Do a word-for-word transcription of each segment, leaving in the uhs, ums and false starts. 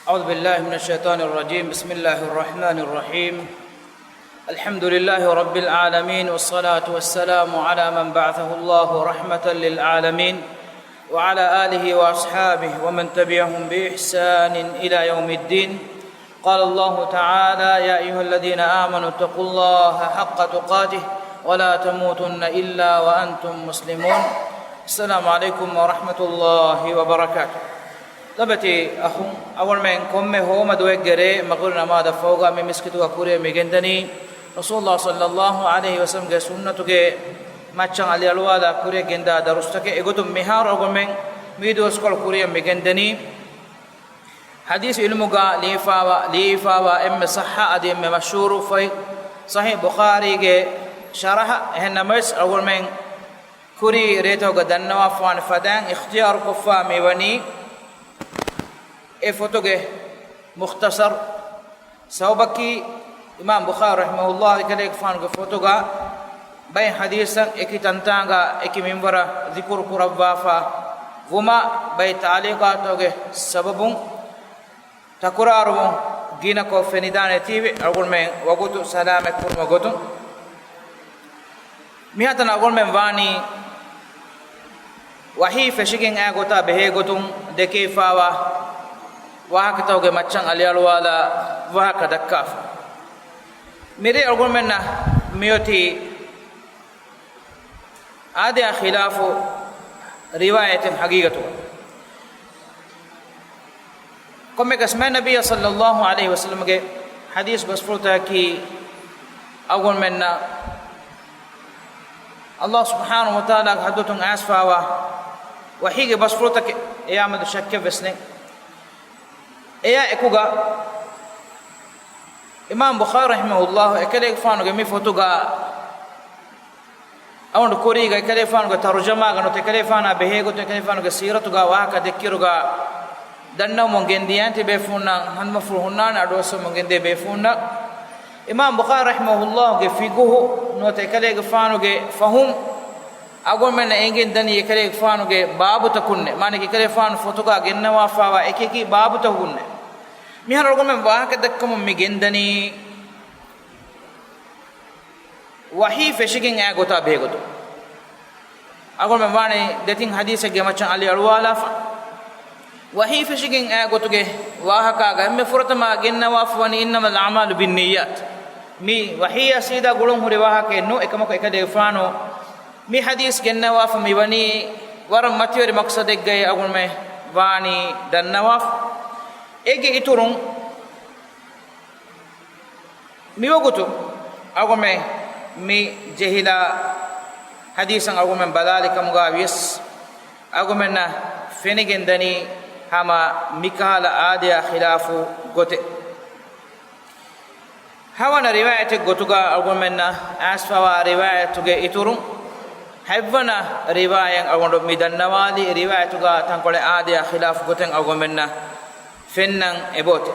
أعوذ بالله من الشيطان الرجيم. بسم الله الرحمن الرحيم. الحمد لله رب العالمين، والصلاة والسلام على من بعثه الله رحمة للعالمين، وعلى آله وأصحابه ومن تبعهم بإحسان إلى يوم الدين. قال الله تعالى: يا أيها الذين آمنوا اتقوا الله حق تقاته ولا تموتن إلا وأنتم مسلمون. السلام عليكم ورحمة الله وبركاته. ލޮބުވެތި އަޚުން، އަޅުގަނޑުމެން ކޮންމެ ހޯމަ ދުވަހެއްގެ ރޭ މަގުރިބު ނަމާދަށް ފަހުގަ މި މިސްކިތުގަ ކުރިއަށް މި ގެންދަނީ ރަސޫލުﷲ ޞައްލަﷲ ޢަލައިހި ވަސައްލަމްގެ ސުންނަތުގެ މައްޗަށް އަލިއަޅުވާލާ ކުރިއަށް ގެންދާ ދަރުސްތަކެއް. އެގޮތުން މިހާރު އަޅުގަނޑުމެން މި ދުވަސްކޮޅު ކުރިއަށް މި ގެންދަނީ ޙަދީޘް ޢިލްމުގަ ލިޔެފާވާ، ލިޔެފާވާ އެންމެ ޞައްޙަ އަދި އެންމެ މަޝްހޫރު ފޮތް ޞަޙީޙް ބުޚާރީގެ ޝަރަޙަ. އެހެން ނަމަވެސް އަޅުގަނޑުމެން ކުރީ ރޭތަކުގަ ދަންނަވާފާނެ ފަދައިން އިޚްތިޔާރުކޮށްފާ މިވަނީ އެ ފޮތުގެ މުޚްތަޞަރު. ސަބަބަކީ، އިމާމް ބުޚާރީ ރަޙިމަހުﷲ އެކަލޭގެފާނުގެ ފޮތުގަ ބައެއް ޙަދީޘްތައް އެކި ތަންތާނގަ އެކި މިންވަރަށް ޛިކުރު ކުރައްވާފާ ވުމާ، ބައެއް ތަޢުލީޤާތުގެ ސަބަބުން ތަކުރާރުވުން ގިނަކޮށް ފެނިދާނެތީވެ، އަޅުގަނޑުމެން ވަގުތު ސަލާމަތް ކުރުމުގެ ގޮތުން، މިހާތަނަށް އަޅުގަނޑުމެން ވާނީ ވަޙީ ފެށިގެން އައި ގޮތާ ބެހޭ ގޮތުން ދެކެވިފާވާ ވާހަކަތަކުގެ މައްޗަށް އަލިއަޅުވާލާ ވާހަކަ ދައްކާފަ. މިރޭ އަޅުގަނޑުމެންނަށް މިއޮތީ އާދަޔާ ޚިލާފު ރިވާޔަތެއް ޙަޤީޤަތުގަ. ކޮންމެއަކަސް މާތް ނަބިއްޔާ ޞައްލަﷲ ޢަލައިހި ވަސައްލަމްގެ ޙަދީޘް ބަސްފުޅުތަކަކީ އަޅުގަނޑުމެންނަށް ﷲ ސުބްޙާނަހޫ ވަތަޢާލާގެ ޙަޟްރަތުން އައިސްފާވާ ވަޙީގެ ބަސްފުޅުތަކެއް. އެޔާމެދު ޝައްކެއްވެސް ނެތް. އެޔާ އެކުގަ އިމާމް ބުޚާރީ ރަޙިމަހުﷲ އެކަލޭގެފާނުގެ މި ފޮތުގަ އަޅުގަނޑު ކުރީގަ އެކަލޭގެފާނުގެ ތަރުޖަމާގަ ނުވަތަ އެކަލޭގެފާނާ ބެހޭގޮތުން އެކަލޭގެފާނުގެ ސީރަތުގަ ވާހަކަ ދެއްކިއިރުގަ ދަންނަވަމުން ގެންދިޔައިން ތިބޭފުޅުންނަށް ހަނދުމަފުޅު ހުންނާނެ އަޑުއައްސަވަމުން ގެންދޭ ބޭފުޅުންނަށް. އިމާމް ބުޚާރީ ރަޙިމަހުﷲގެ ފިޤުހު ނުވަތަ އެކަލޭގެފާނުގެ ފަހުމް އަޅުގަނޑުމެންނަށް އެނގެން ދަނީ އެކަލޭގެފާނުގެ ބާބުތަކުންނޭ. މާނައަކީ އެކަލޭގެފާނު ފޮތުގަ ގެންނަވާފާވާ އެކިއެކި ބާބުތަކުންނޭ. މިހާރު އަޅުގަނޑުމެން ވާހަކަ ދައްކަމުން މި ގެންދަނީ ވަޙީ ފެށިގެން އައި ގޮތާ ބެހޭގޮތުން. އަޅުގަނޑުމެން ވާނީ ދެތިން ޙަދީޘެއްގެ މައްޗަށް އަލި އަޅުވާލާފަ. ވަޙީ ފެށިގެން އައި ގޮތުގެ ވާހަކާގަ އެންމެ ފުރަތަމަ ގެންނަވާފަ ވަނީ إنما الأعمال بالنيات. މި ވަޙީއާ ސީދާ ގުޅުން ހުރި ވާހަކައެއް ނޫން. އެކަމަކު އެކަލޭގެފާނު މި ޙަދީޘް ގެންނަވާފަ މި ވަނީ ވަރަށް މަތިވެރި މަޤްޞަދެއްގައި އަޅުގަނޑުމެން ވާނީ ދަންނަވާފަ. އޭގެ އިތުރުން މިވަގުތު އަޅުގަނޑުމެން މި ޖެހިލާ ޙަދީޘަށް އަޅުގަނޑުމެން ބަލާލި ކަމުގަ ވިޔަސް، އަޅުގަނޑުމެންނަށް ފެނިގެން ދަނީ ހަމަ މިކަހަލަ އާދަޔާ ޚިލާފު ގޮތެއް. ހަވަނަ ރިވާޔަތެއް ގޮތުގަ އަޅުގަނޑުމެންނަށް އައިސްފަވާ ރިވާޔަތުގެ އިތުރުން ހަތްވަނަ ރިވާޔަތް އަޅުގަނޑު މި ދަންނަވާލީ، ރިވާޔަތުގަ ތަންކޮޅެއް އާދަޔާ ޚިލާފު ގޮތެއް އަޅުގަނޑުމެންނަށް ފެންނަން އެބައޮތޭ.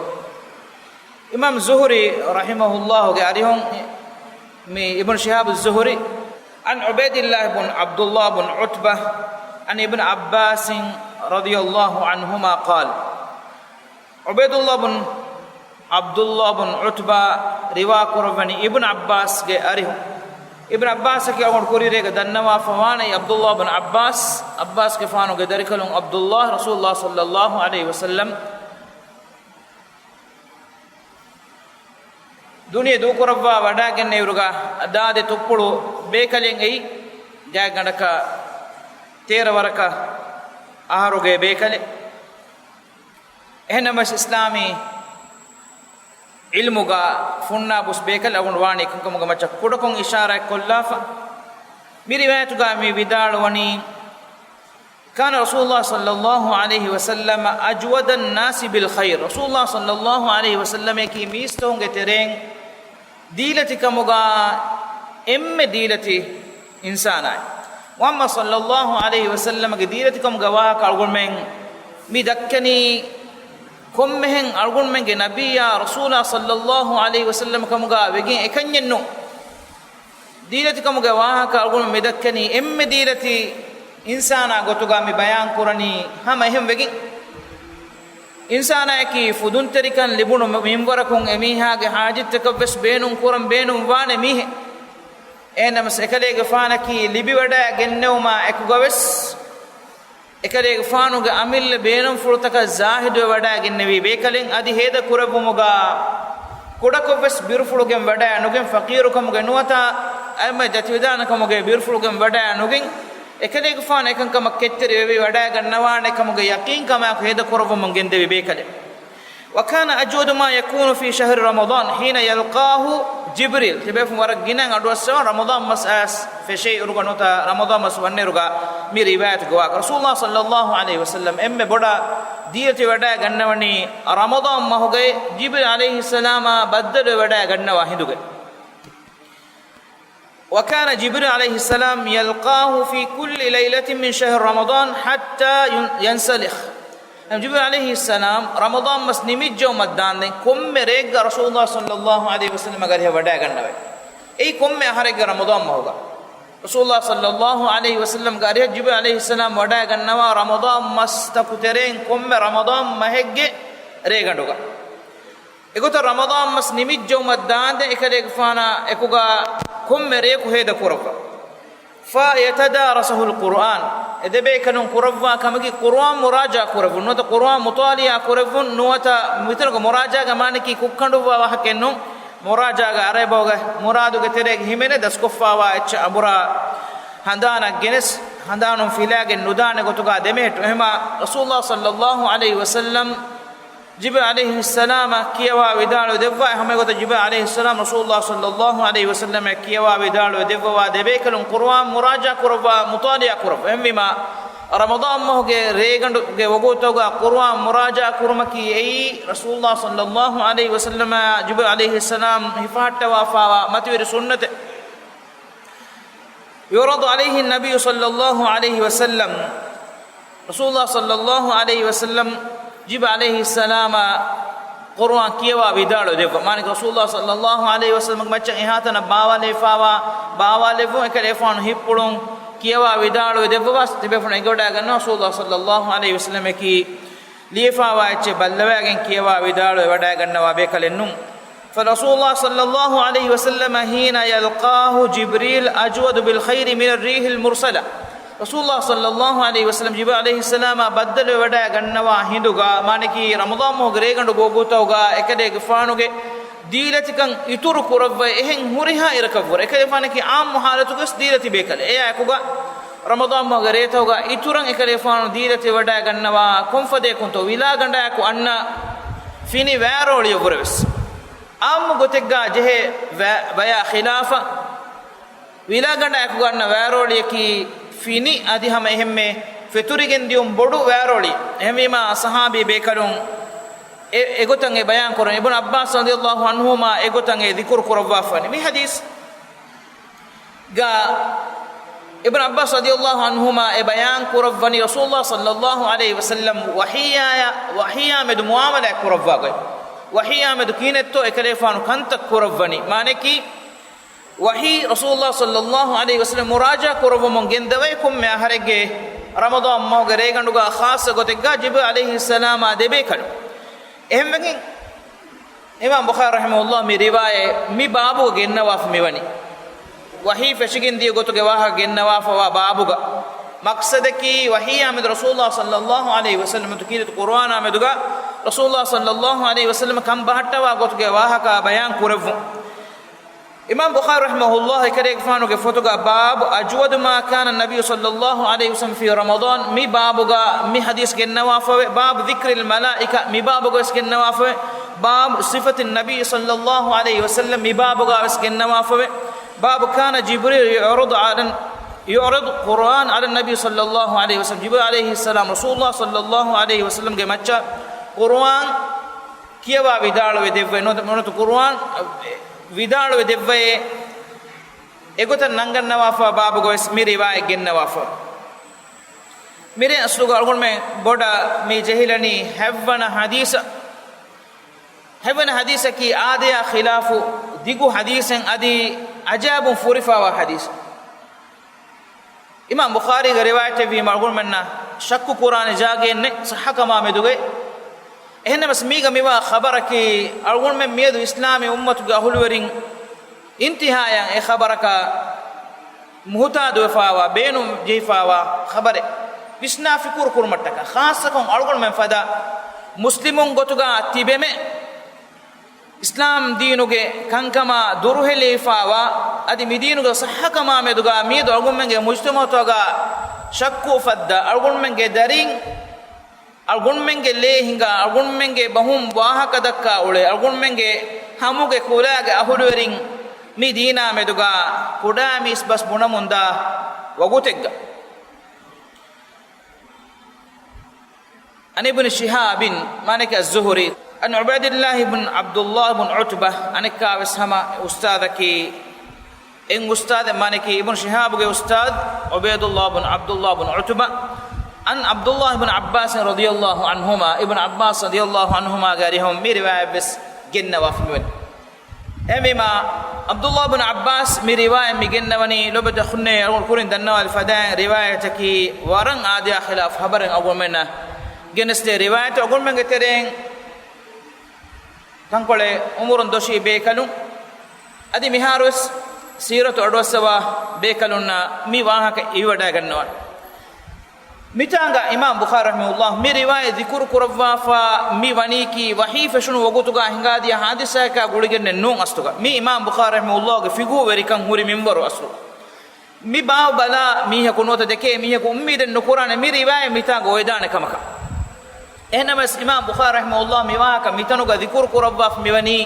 އިމާމް ޒުހުރީ ރަޙިމަހުﷲގެ އަރިހުން މި އިބްނު ޝިހާބު ޒުހުރީ، عن عبيد الله بن عبد الله بن عتبة عن ابن عباس رضي الله عنهما قال، ޢުބައިދުﷲ ބުން ޢަބްދުﷲ ބުން ޢުތުބާ ރިވާ ކުރައްވަނީ އިބްނު ޢައްބާސްގެ އަރިހުން. އިބްނު ޢައްބާސަކީ އަޅުގަނޑު ކުރީރޭގަ ދަންނަވާފަ ވާނެ ޢަބްދުﷲ ބުން ޢައްބާސް، ޢައްބާސްގެފާނުގެ ދަރިކަލުން ޢަބްދުﷲ، ރަސޫލުﷲ ޞައްލަﷲ ޢަލައިހި ވަސައްލަމް ދުނިޔެ ދޫކުރައްވާ ވަޑައިގެންނެވިއިރުގަ ދާދި ތުއްޕުޅު ބޭކަލެއް އެއީ، ގާތްގަނޑަކަށް ތޭރަ ވަރަކަށް އަހަރުގެ ބޭކަލެއް. އެހެންނަމަވެސް އިސްލާމީ ޢިލްމުގަ ފުންނާބުސް ބޭކަލެއް އަޅުގަނޑު ވާނީ ކަންކަމުގެ މައްޗަށް ކުޑަކޮށް އިޝާރާތް ކޮށްލާފަ. މި ރިވާޔަތުގަ މި ވިދާޅުވަނީ، كان رسول الله صلى الله عليه وسلم أجود الناس بالخير. ރަސޫލުﷲ ޞައްލަﷲ ޢަލައިހި ވަސައްލަމަކީ މީސްތަކުންގެ ތެރެއިން ދީލަތިކަމުގަ އެންމެ ދީލަތި އިންސާނާއި. މުޙައްމަދު ޞައްލަﷲ ޢަލައިހި ވަސައްލަމަގެ ދީލަތިކަމުގެ ވާހަކަ އަޅުގަނޑުމެން މި ދައްކަނީ ކޮންމެހެން އަޅުގަނޑުމެންގެ ނަބިއްޔާ ރަސޫލާ ޞައްލަﷲ ޢަލައިހި ވަސައްލަމަ ކަމުގަ ވެގެން އެކަންޏެއް ނޫން. ދީލަތިކަމުގެ ވާހަކަ އަޅުގަނޑު މި ދައްކަނީ އެންމެ ދީލަތި އިންސާނާ ގޮތުގަ މި ބަޔާން ކުރަނީ ހަމަ އެހެން ވެގެން. އިންސާނާއަކީ ފުދުންތެރިކަން ލިބުނު މިންވަރަކުން އެމީހާގެ ހާޖަތްތަކަށްވެސް ބޭނުން ކުރަން ބޭނުން ވާނެ މީހެއް. އެހެންނަމަސް އެކަލޭގެފާނަކީ ލިބިވަޑައި ގެންނެވުމާ އެކުގަވެސް، އެކަލޭގެފާނުގެ އަމިއްލަ ބޭނުންފުޅުތަކަށް ޒާހިދުވެ ވަޑައި ގެންނެވީ ބޭކަލެއް. އަދި ހޭދަ ކުރެއްވުމުގަ ކުޑަކޮށްވެސް ބިރުފުޅުގެން ވަޑައި ނުގެން، ފަޤީރުކަމުގެ ނުވަތަ އެންމެ ދަތިވެދާނެ ކަމުގެ ބިރުފުޅުގެން ވަޑައި ނުގެން، އެކަލޭގެފާނު އެކަންކަމަށް ކެތްތެރިވެވި ވަޑައިގަންނަވާނެ ކަމުގެ ޔަޤީންކަމާއެކު ހޭދަ ކުރައްވަމުން ގެންދެވި ބޭކަލެއް. وكان أجود ما يكون في شهر رمضان حين يلقاه جبريل. ތިބޭފުން ވަރަށް ގިނައިން އަޑުއައްސަވާ ރަމަޟާން މަސް އައިސް ފެށޭއިރުގަ ނުވަތަ ރަމަޟާން މަސް ވަންނައިރުގަ މި ރިވާޔަތުގެ ވާހަކަ. ރަސޫލާ ޞައްލައްލާހު ޢަލައިހި ވަސައްލަމް އެންމެ ބޮޑަށް ދީލަތި ވަޑައި ގަންނަވަނީ ރަމަޟާން މަހުގައި ޖިބްރީލް ޢަލައިހިއްސަލާމާ ބައްދަލުވެ ވަޑައި ގަންނަވާ ހިނދުގައި. وكان جبريل عليه السلام يلقاه في كل ليلة من شهر رمضان حتى ين-، ينسلخ. ޖިބްރީލް ޢަލައިހިއްސަލާމް ރަމަޟާން މަސް ނިމިއްޖައުމަށް ދާންދެން ކޮންމެ ރެއެއްގަ ރަސޫލުﷲ ޞައްލައްލާހު ޢަލައިހި ވަސައްލަމަށް އަރިހަށް ވަޑައިގަންނަވައި. އެއީ ކޮންމެ އަހަރެއްގެ ރަމަޟާން މަހުގަ. ރަސޫލުﷲ ޞައްލައްލާހު ޢަލައިހި ވަސައްލަމްގެ އަރިހަށް ޖިބްރީލް ޢަލައިހިއްސަލާމް ވަޑައިގަންނަވާ ރަމަޟާން މަސްތަކު ތެރެއިން ކޮންމެ ރަމަޟާން މަހެއްގެ ރޭގަނޑުގަ. އެގޮތަށް ރަމަޟާން މަސް ނިމިއްޖައުމަށް ދާންދެން އެކަލޭގެފާނާ އެކުގަ ކޮންމެ ރެޔަކު ހޭދަ ކުރައްވާ. فيتدارسه القرآن. އެ ދެބޭކަލުން ކުރައްވާ ކަމަކީ ޤުރުއާން މުރާޖަޢާ ކުރެއްވުން ނުވަތަ ޤުރުއާން މުޠާލިޢާ ކުރެއްވުން ނުވަތަ މިތަނުގަ މުރާޖަޢާގެ މާނައަކީ ކުށްކަނޑުއްވާ ވާހަކައެއް ނޫން. މުރާޖަޢާގެ ޢަރަބި ބަހުގަ މުރާދުގެ ތެރޭގަ ހިމެނޭ ދަސްކޮށްފާވާ އެއްޗެއް އަނބުރާ ހަނދާނަށް ގެނެސް، ހަނދާނުން ފިލާގެން ނުދާނެ ގޮތުގަ ދެމެހެއްޓު. އެހެމާ ރަސޫލުﷲ ޞައްލައްލާހު ޢަލައިހި ވަސައްލަމް ޖިބްރީލް ޢަލައިހިއްސަލާމަށް ކިޔަވާ ވިދާޅުވެ ދެއްވާ، ހަމަ އެގޮތަށް ޖިބްރީލް ޢަލައިހިއްސަލާމް ރަސޫލުﷲ ޞައްލައްލާހު ޢަލައިހި ވަސައްލަމަށް ކިޔަވާ ވިދާޅުވެ ދެއްވަވާ ދެބޭކަލުން ޤުރުއާން މުރާޖަޢާ ކުރައްވާ، މުޠާލިޢާ ކުރައްވާ. އެހެންވީމާ، ރަމަޟާން މަހުގެ ރޭގަނޑުގެ ވަގުތުގަ ޤުރުއާން މުރާޖަޢާ ކުރުމަކީ އެއީ ރަސޫލުﷲ ޞައްލައްލާހު ޢަލައިހި ވަސައްލަމަށް ޖިބްރީލް ޢަލައިހިއްސަލާމް ހިފަހައްޓަވާފާވާ މަތިވެރި ސުންނަތެއް. يعرض عليه النبي صلى الله عليه وسلم. ރަސޫލުﷲ ޞައްލައްލާހު ޢަލައިހި ވަސައްލަމް ޖިބްރީލް ޢަލައިހިއްސަލާމަށް ޤުރުއާން ކިޔަވާ ވިދާޅުވެ ދެއްވާ. މާނައަކީ ރަސޫލުﷲ ޞައްލައްލާހު ޢަލައިހި ވަސައްލަމްގެ މައްޗަށް އެހާތަނަށް ބާވާލެވިފާވާ، ބާވާލެއްވުން، އެކަލޭގެފާނު ހިއްޕުޅުން ކިޔަވާ ވިދާޅުވެ ދެއްވަވާ، ތިބޭފުޅުން އެނގިވަޑައިގަންނަވާ ރަސޫލުﷲ ޞައްލައްލާހު ޢަލައިހި ވަސައްލަމަކީ ލިޔެފާވާ އެއްޗެއް ބައްލަވައިގެން ކިޔަވާ ވިދާޅުވެ ވަޑައިގަންނަވާ ބޭކަލެއް ނޫން. فرسول الله صلى الله عليه وسلم حين يلقاه جبريل أجود بالخير من الريح المرسلة. ރަސޫލުﷲ ޞައްލައްލާހު ޢަލައިހި ވަސައްލަމް ޖިބްރީލް ޢަލައިހިއްސަލާމާ ބައްދަލުވެ ވަޑައިގަންނަވާ ހިނދުގަ، މާނައަކީ ރަމަޟާން މަހުގެ ރޭގަނޑުގެ ވަގުތުގަ އެކަލޭގެފާނުގެ ދީލަތިކަން އިތުރު ކުރައްވައި އެހެން ހުރިހާ އިރަކަށްވުރެ. އެކަލޭގެފާނަކީ ޢާއްމު ޙާލަތުގަވެސް ދީލަތި ބޭކަލެއް. އެއާއެކުގަ ރަމަޟާން މަހުގެ ރޭތަކުގަ އިތުރަށް އެކަލޭގެފާނު ދީލަތިވެވަޑައިގަންނަވާ ކޮންފަދައަކުންތޯ، ވިލާގަނޑާއެކު އަންނަ ފިނި ވައިރޯޅިއަށްވުރެވެސް. ޢާއްމު ގޮތެއްގަ ޖެހޭ ވަ-، ވަޔާ ޚިލާފަށް، ވިލާގަނޑާއެކުގަ އަންނަ ވައިރޯޅިއަކީ ފިނި އަދި ހަމަ އެހެންމެ ފެތުރިގެން ދިޔުން ބޮޑު ވައިރޯޅި. އެހެންވީމާ ޞަޙާބީ ބޭކަލުން އެ-، އެގޮތަށް އެ ބަޔާން ކުރަނީ. އިބްނު ޢައްބާސް ރަޟިޔައްލާހު ޢަންހުމާ އެގޮތަށް އެ ޛިކުރު ކުރައްވާފަވަނީ. މި ޙަދީޘް ގަ އިބްނު ޢައްބާސް ރަޟިޔައްލާހު ޢަންހުމާ އެ ބަޔާން ކުރައްވަނީ، ރަސޫލުﷲ ޞައްލައްލާހު ޢަލައިހި ވަސައްލަމް ވަޙީއާ، ވަޙީއާމެދު މުޢާމަލާތް ކުރައްވާ ގޮތް. ވަޙީއާމެދު ކިހިނެއްތޯ އެކަލޭފާނު ކަންތައް ކުރައްވަނީ. މާނައަކީ، ވަޙީ ރަސޫލުﷲ ޞައްލައްލާހު ޢަލައިހި ވަސައްލަމް މުރާޖަޢާ ކުރައްވަމުން ގެންދަވައި ކޮންމެ އަހަރެއްގެ ރަމަޟާން މަހުގެ ރޭގަނޑުގަ ޚާއްޞަ ގޮތެއްގަ ޖިބްރީލް ޢަލައިހިއްސަލާމާ ދެބޭކަލުން. އެހެންވެގެން، އިމާމް ބުޚާރީ ރަޙިމަހުﷲ މި ރިވާޔަތް މި ބާބުގަ ގެންނަވާފަ މިވަނީ. ވަޙީ ފެށިގެން ދިޔަ ގޮތުގެ ވާހަކަ ގެންނަވާފަވާ ބާބުގަ. މަޤްޞަދަކީ ވަޙީއާމެދު ރަސޫލުﷲ ޞައްލައްލާހު ޢަލައިހި ވަސައްލަމަ ތު ކީރިތި ޤުރުއާނާމެދުގަ ރަސޫލުﷲ ޞައްލައްލާހު ޢަލައިހި ވަސައްލަމަ ކަން ބަހައްޓަވާ ގޮތުގެ ވާހަކަ ބަޔާން ކުރެއްވުން. އިމާމް ބުޚާރީ ރަޙިމަހުﷲ އެކަލޭގެފާނުގެ ފޮތުގަ باب أجود ما كان النبي صلى الله عليه وسلم في رمضان މި ބާބުގަ މި ޙަދީޘް ގެންނަވާފަވޭ. باب ذكر الملائكة މި ބާބުގަވެސް ގެންނަވާފަވޭ. باب صفة النبي صلى الله عليه وسلم މި ބާބުގަވެސް ގެންނަވާފަވޭ. باب كان جبريل يعرض على، يعرض القرآن على النبي صلى الله عليه وسلم ޖިބްރީލް ޢަލައިހިއްސަލާމް ރަސޫލުﷲ ޞައްލައްލާހު ޢަލައިހި ވަސައްލަމްގެ މައްޗަށް ޤުރުއާން ކިޔަވާ ވިދާޅުވެ ދެއްވައި ނުވަތަ، ނުވަތަ ޤުރުއާން ވިދާޅުވެ ދެއްވައި އެގޮތަށް ނަންގަންނަވާފަ ބާބުގަވެސް މި ރިވާޔަތް ގެންނަވާފަ. މިރޭ އަސްލުގަ އަޅުގަނޑުމެން ބޮޑަށް މި ޖެހިލަނީ ހަތްވަނަ ޙަދީޘަށް. ހަތްވަނަ ޙަދީޘަކީ އާދަޔާ ޚިލާފު ދިގު ޙަދީޘެއް އަދި ޢަޖާއިބުން ފުރިފާވާ ޙަދީޘެއް. އިމާމް ބުޚާރީގެ ރިވާޔަތެއްވީމަ އަޅުގަނޑުމެންނަށް ޝައްކު ކުރާނެ ޖާގައެއް ނެތް ޞައްޙަކަމާ މެދުގައި. އެހެންނަމަސް މީގަ މިވާ ޚަބަރަކީ އަޅުގަނޑުމެން މިއަދު އިސްލާމީ އުއްމަތުގެ އަހުލުވެރިން އިންތިހާޔަށް އެ ޚަބަރަކަށް މުހުތާދުވެފާވާ، ބޭނުން ޖެހިފާވާ ޚަބަރެއް ވިސްނާ ފިކުރު ކުރުމަށްޓަކާ، ޚާއްޞަކޮށް އަޅުގަނޑުމެން ފަދަ މުސްލިމުން ގޮތުގަ ތިބެމެ، އިސްލާމް ދީނުގެ ކަންކަމާ ދުރުހެލިފާވާ، އަދި މިދީނުގެ ޞައްޙަކަމާ މެދުގަ މިއަދު އަޅުގަނޑުމެންގެ މުޖްތަމަޢުތަކުގަ ޝައްކު އުފައްދާ، އަޅުގަނޑުމެންގެ ދަރީން އަޅުގަނޑުމެންގެ ލޭ ހިނގާ، އަޅުގަނޑުމެންގެ ބަހުން ވާހަކަ ދައްކާ އުޅޭ، އަޅުގަނޑުމެންގެ ހަމުގެ ކުލާގެ އަހުލުވެރިން މި ދީނާ މެދުގަ ކުޑަ މީސް ބަސް ބުނަމުންދާ ވަގުތެއްގަ. عن ابن شهاب، މާނައަކީ الزهري، عن عبيد الله بن عبد الله بن عتبة، އަނެއްކާވެސް ހަމަ އުސްތާޛަކީ، އެއް އުސްތާޛެއް، މާނައަކީ އިބްނު ޝިހާބުގެ އުސްތާޛު ޢުބައިދުﷲ ބިން ޢަބްދުﷲ ބިން ޢުތުބާ، عن عبد الله بن عباس رضي الله عنهما، އިބްނު ޢައްބާސް ރަޟިޔަﷲ ޢަންހުމާގެ އަރިހުން މި ރިވާޔަތްވެސް ގެންނަވާފަ މިވަނީ. އެހެންވީމާ، ޢަބްދުﷲ ބިން ޢައްބާސް މި ރިވާޔަތް މި ގެންނަވަނީ، ލޮބުވެތި އަޚުންނޭ، އަޅުގަނޑު ކުރިން ދަންނަވާލި ފަދައިން ރިވާޔަތަކީ ވަރަށް އާދަޔާ ޚިލާފު ޚަބަރެއް އަޅުގަނޑުމެންނަށް ގެނެސްދޭ ރިވާޔަތެއް. އަޅުގަނޑުމެންގެ ތެރެއިން ތަންކޮޅެއް އުމުރުން ދޮށީ ބޭކަލުން، އަދި މިހާރުވެސް ސީރަތު އަޑުއައްސަވާ ބޭކަލުންނަށް މި ވާހަކަ އިވިވަޑައިގަންނަވާނެ. މިތާނގަ އިމާމް ބުޚާރީ ރަޙިމަހުﷲ މި ރިވާޔަތް ޛިކުރު ކުރައްވާފަ މި ވަނީކީ ވަޙީ ފެށުނު ވަގުތުގަ ހިނގާދިޔަ ޙާދިސާއަކާ ގުޅިގެންނެއް ނޫން އަސްލުގަ. މީ އިމާމް ބުޚާރީ ރަޙިމަހުﷲގެ ފިޤުހުވެރިކަން ހުރި މިންވަރު އަސްލު. މި ބާވަ ބަލާ މީހަކު ނުވަތަ ދެކޭ މީހަކު އުއްމީދެއް ނުކުރާނެ މި ރިވާޔަތް މިތާނގަ އޮވެދާނެ ކަމަކަށް. އެހެންނަމަވެސް އިމާމް ބުޚާރީ ރަޙިމަހުﷲ މި ވާހަކަ މިތަނުގަ ޛިކުރު ކުރައްވާފަ މިވަނީ،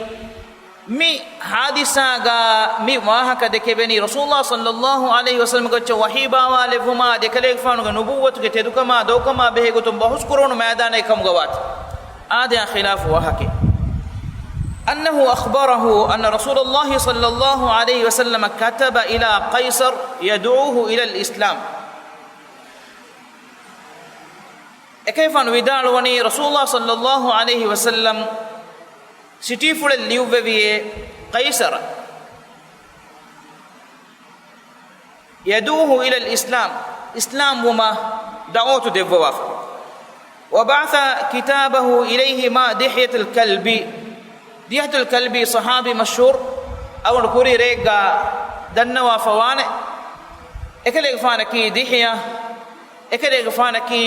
މި ޙާދިސާގަ މި ވާހަކަ ދެކެވެނީ ރަސޫލުﷲ ޞައްލަﷲ ޢަލައިހި ވަސައްލަމްގެ އެއްޗެއް ވަޙީ ބާވާލެއްވުމާ އެކަލޭގެފާނުގެ ނުބުއްވަތުގެ ތެދުކަމާ ދޮގުކަމާ ބެހޭ ގޮތުން ބަހުސް ކުރެވުނު މައިދާނެއް ކަމުގަ ވާތީ. އާދަޔާ ޚިލާފު ވާހަކައެއް. أنه أخبره أن رسول الله صلى الله عليه وسلم كتب إلى قيصر يدعوه إلى الإسلام. އެކަލޭގެފާނު ވިދާޅުވަނީ، ރަސޫލުﷲ ޞައްލަﷲ ޢަލައިހި ވަސައްލަމް ސިޓީފުޅެއް ލިޔުއްވެވިއޭ ޤައިޞަރަށް. يدعوه إلى الإسلام، އިސްލާމް ވުމަށް ދަޢުވަތު ދެއްވަވާފަ. وبعث كتابه إليه مع دحية الكلبي. ދިޙްޔަތުލް ކަލްބީ ޞަޙާބީ މަޝްހޫރު، އަޅުގަނޑު ކުރީ ރެއެއްގަ ދަންނަވާފަ ވާނެ. އެކަލޭގެފާނަކީ ދިޙްޔަ، އެކަލޭގެފާނަކީ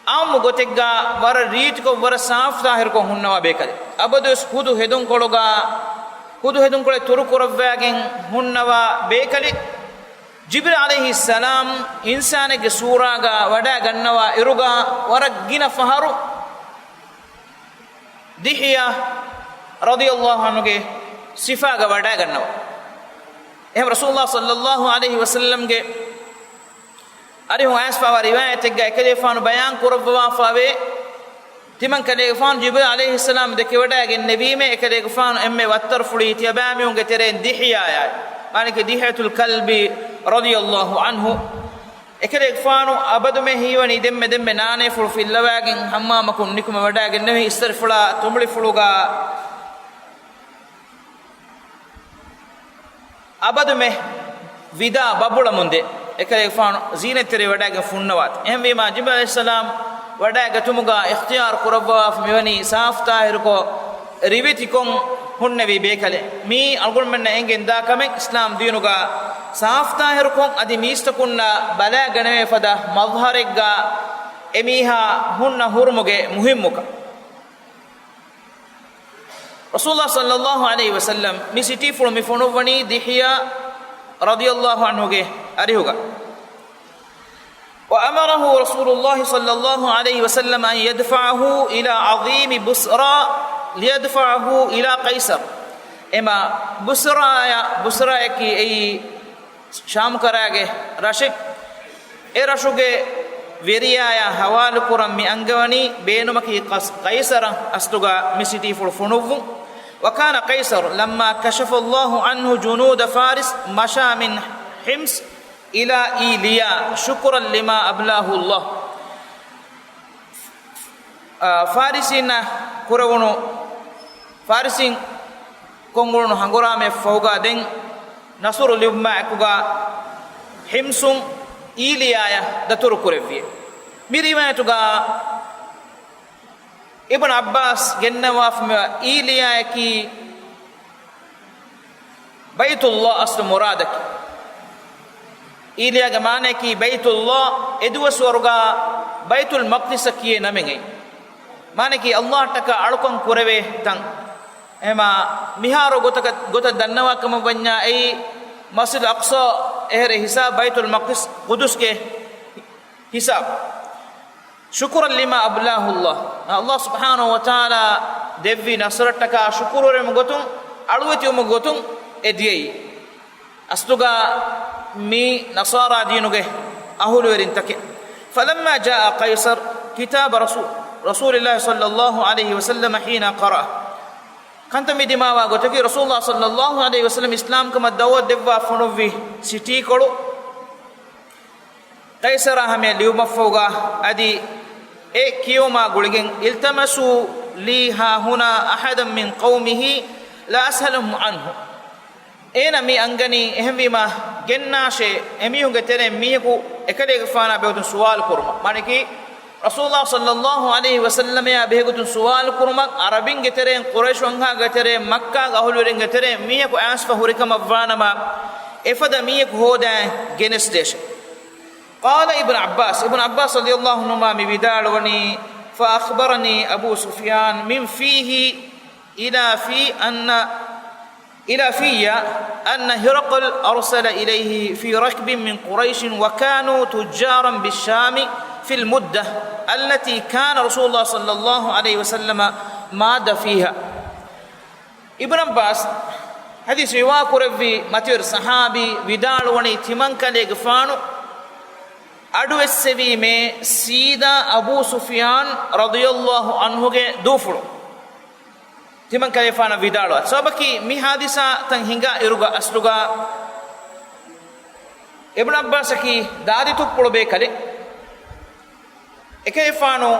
އާއްމު ގޮތެއްގަ ވަރަށް ރީތިކޮށް، ވަރަށް ސާފު ޠާހިރުކޮށް ހުންނަވާ ބޭކަލެއް. އަބަދުވެސް ހުދު ހެދުންކޮޅުގަ، ހުދު ހެދުންކޮޅެއް ތުރުކުރައްވާގެން ހުންނަވާ ބޭކަލެއް. ޖިބްރީލް ޢަލައިހިއްސަލާމް އިންސާނެއްގެ ސޫރާގަ ވަޑައިގަންނަވާ އިރުގަ ވަރަށް ގިނަ ފަހަރު ދިޙްޔަ ރަޟިޔަﷲ ޢަންހުގެ ސިފާގަ ވަޑައިގަންނަވާ. އެހެން ރަސޫލުﷲ ޞައްލަﷲ ޢަލައިހި ވަސައްލަމްގެ އަރިހުން އައިސްފަވާ ރިވާޔަތެއްގަ އެކަލޭގެފާނު ބަޔާން ކުރައްވަވާފަވޭ، ތިމަން ކަލޭގެފާނު ޖިބްރީލް ޢަލައިހިއްސަލާމް ދެކެވަޑައިގެންނެވީމޭ، އެކަލޭގެފާނު އެންމެ ވައްތަރުފުޅީ ތިޔަބައިމީހުންގެ ތެރެއިން ދިޙްޔާއާއި، މާނައަކީ ދިޙްޔަތުލް ކަލްބީ ރަޟިޔަﷲ ޢަންހު. އެކަލޭގެފާނު އަބަދުމެ ހީވަނީ ދެންމެ ދެންމެ ނާނޭފުޅު ފިއްލަވާގެން ހައްމާމަކުން ނިކުމެވަޑައިގެންނެވި އިސްތަށިފުޅާ ތުނބުޅިފުޅުގަ އަބަދުމެ ވިދާ ބަބުޅަމުންދޭ އެކަލޭގެފާނު ޒީނަތްތެރި ވަޑައިގެން ފުންނަވާތި. އެހެންވީމާ، ޖިބްރީލް ޢަލައިހިއްސަލާމް ވަޑައިގަތުމުގަ އިޚްތިޔާރު ކުރައްވާފަ މިވަނީ ސާފު ޠާހިރުކޮށް، ރިވެތިކޮށް ހުންނެވި ބޭކަލެއް. މީ އަޅުގަނޑުމެންނަށް އެނގެން ދާ ކަމެއް، އިސްލާމް ދީނުގަ ސާފު ޠާހިރުކޮށް އަދި މީސްތަކުންނަށް ބަލައިގަނެވޭ ފަދަ މަޒްހަރެއްގަ އެމީހާ ހުންނަ ހުރުމުގެ މުހިއްމުކަން. ރަސޫލުﷲ ޞައްލަﷲ ޢަލައިހި ވަސައްލަމް މި ސިޓީފުޅު މި ފޮނުއްވަނީ ދިޙްޔާ ރަޟިޔަﷲ ޢަންހުގެ އަރިހުގަ. وأمره رسول الله صلى الله عليه وسلم أن يدفعه إلى عظيم بصرى ليدفعه إلى قيصر. އެމާ، ބުޞްރާޔަށް، ބުޞްރާޔަކީ އެއީ ޝާމުކަރާގެ ރަށެއް. އެ ރަށުގެ ވެރިޔާޔާ ހަވާލުކުރަން މި އަންގަވަނީ ބޭނުމަކީ ޤަސް-، ޤައިޞަރަށް އަސްލުގަ މި ސިޓީފުޅު ފޮނުއްވުން. وكان قيصر لما كشف الله عنه جنود فارس مشى من حمص إلى إيليا شكرا لما أبلاه الله. އާ، ފާރިސީންނަށް ކުރެވުނު، ފާރިސީން ކޮށްއުޅުނު ހަނގުރާމައަށް ފަހުގަ ދެން ނަޞްރު ލިބުމާ އެކުގަ ޙިމްޞުން އީލިޔާޔަށް ދަތުރު ކުރެއްވި. މި ރިވާޔަތުގަ އިބްނު ޢައްބާސް ގެންނަވާފަ މިވާ އީލިޔާއަކީ ބައިތުﷲ އަސްލު މުރާދަކީ. އީލިޔާގެ މާނައަކީ ބައިތުﷲ، އެދުވަސްވަރުގަ ބައިތުލް މަޤްދިސް ކިޔޭ ނަމެއް އެއީ. މާނައަކީ ﷲ އަށްޓަކާ އަޅުކަން ކުރެވޭ ތަން. އެހެމާ މިހާރު ގޮތަކަށް، ގޮތަށް ދަންނަވާ ކަމަށް ވަންޏާ އެއީ މަސްޖިދުލް އަޤްޞާ އެހެރެ ހިސާބު، ބައިތުލް މަޤްދިސް ޤުދުސްގެ ހިސާބު. شكرا لما أبلاه الله. ﷲ ސުބްޙާނަހޫ ވަތަޢާލާ ދެއްވި ނަޞްރަށްޓަކާ ޝުކުރުވެރިވުމުގެ ގޮތުން، އަޅުވެތިވުމުގެ ގޮތުން އެ ދިޔައީ. އަސްލުގަ މީ ނަޞާރާ ދީނުގެ އަހުލުވެރިންތަކެއް. فلما جاء قيصر كتاب رسول، رسول الله صلى الله عليه وسلم حين قرأه. ކަންތައް މި ދިމާވާ ގޮތަކީ، ރަސޫލުﷲ ޞައްލައްލާހު ޢަލައިހި ވަސައްލަމަ އިސްލާމްކަމަށް ދަޢުވަތު ދެއްވާ ފޮނުއްވި ސިޓީކޮޅު، ޤައިޞަރާ ހަމަޔަށް ލިޔުމަށްފަހުގަ އަދި އެ ކިޔުމާ ގުޅިގެން، التمسوا لي هاهنا أحدا من قومه لأسألهم عنه. އޭނަ މި އަންގަނީ، އެހެންވީމަ ގެންނާށޭ، އެމީހުންގެ ތެރެއިން މީހަކު އެކަލޭގެފާނާ ބެހޭގޮތުން ސުވާލު ކުރުމަށް. މާނައަކީ، ރަސޫލުﷲ ޞައްލައްލާހު ޢަލައިހި ވަސައްލަމައާ ބެހޭގޮތުން ސުވާލު ކުރުމަށް ޢަރަބިންގެ ތެރެއިން، ޤުރައިޝު އަންހާގެ ތެރެއިން، މައްކާގެ އަހުލުވެރިންގެ ތެރެއިން މީހަކު އައިސްފަ ހުރިކަމަށްވާނަމަ، އެފަދަ މީހަކު ހޯދާ ގެނެސްދޭށޭ. قال ابن عباس، އިބްނު ޢައްބާސް ރަޟިޔައްލާހު ޢަންހުމާ މި ވިދާޅުވަނީ، فأخبرني أبو سفيان من فيه إلى في أن، إلى في أن هرقل أرسل إليه في ركب من قريش وكانوا تجارا بالشام في المدة التي كان رسول الله صلى الله عليه وسلم ماد فيها. އިބްނު ޢައްބާސް ޙަދީޘް ރިވާ ކުރެއްވި މަތިވެރި ޞަޙާބީ ވިދާޅުވަނީ، ތިމަންކަލޭގެފާނު އަޑުއެއްސެވީމޭ ސީދާ އަބޫ ސުފްޔާން ރަޟިޔައްލާހު ޢަންހުގެ ދޫފުޅު. ތިމަންކަލޭގެފާނަށް ވިދާޅުވާ ސަބަބަކީ، މި ޙާދިސާތައް ހިނގާ އިރުގަ އަސްލުގަ އިބްނު ޢައްބާސަކީ ދާދި ތުއްޕުޅު ބޭކަލެއް. އެކަލޭގެފާނު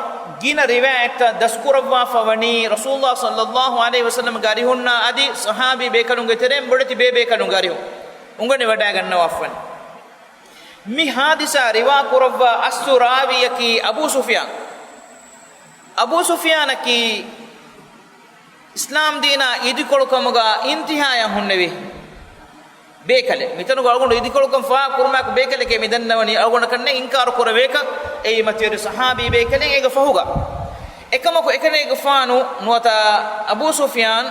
ގިނަ ރިވާޔަތްތައް ދަސްކުރައްވާފަ ވަނީ، ރަސޫލުﷲ ޞައްލައްލާހު ޢަލައިހި ވަސައްލަމްގެ އަރިހުންނާ އަދި ޞަޙާބީ ބޭކަލުންގެ ތެރެއިން ބޮޑެތި ބޭބޭކަލުންގެ އަރިހުން އުނގަނިވަޑައިގަންނަވާފަ ވަނީ. މި ޙާދިސާ ރިވާ ކުރައްވާ އަސްލު ރާވީއަކީ އަބޫ ސުފްޔާން. އަބޫ ސުފްޔާނަކީ އިސްލާމް ދީނާ އިދިކޮޅުކަމުގަ އިންތިހާޔަށް ހުންނެވި ބޭކަލެއް. މިތަނުގަ އަޅުގަނޑު އިދިކޮޅުކަން ފާހަގަ ކުރުމާއެކު ބޭކަލެކޭ މި ދަންނަވަނީ. އަޅުގަނޑަކަށް ނެތް އިންކާރު ކުރެވޭކަށް. އެއީ މަތިވެރި ޞަޙާބީ ބޭކަލެއް އޭގެ ފަހުގަ. އެކަމަކު އެކަލޭގެފާނު ނުވަތަ އަބޫ ސުފްޔާން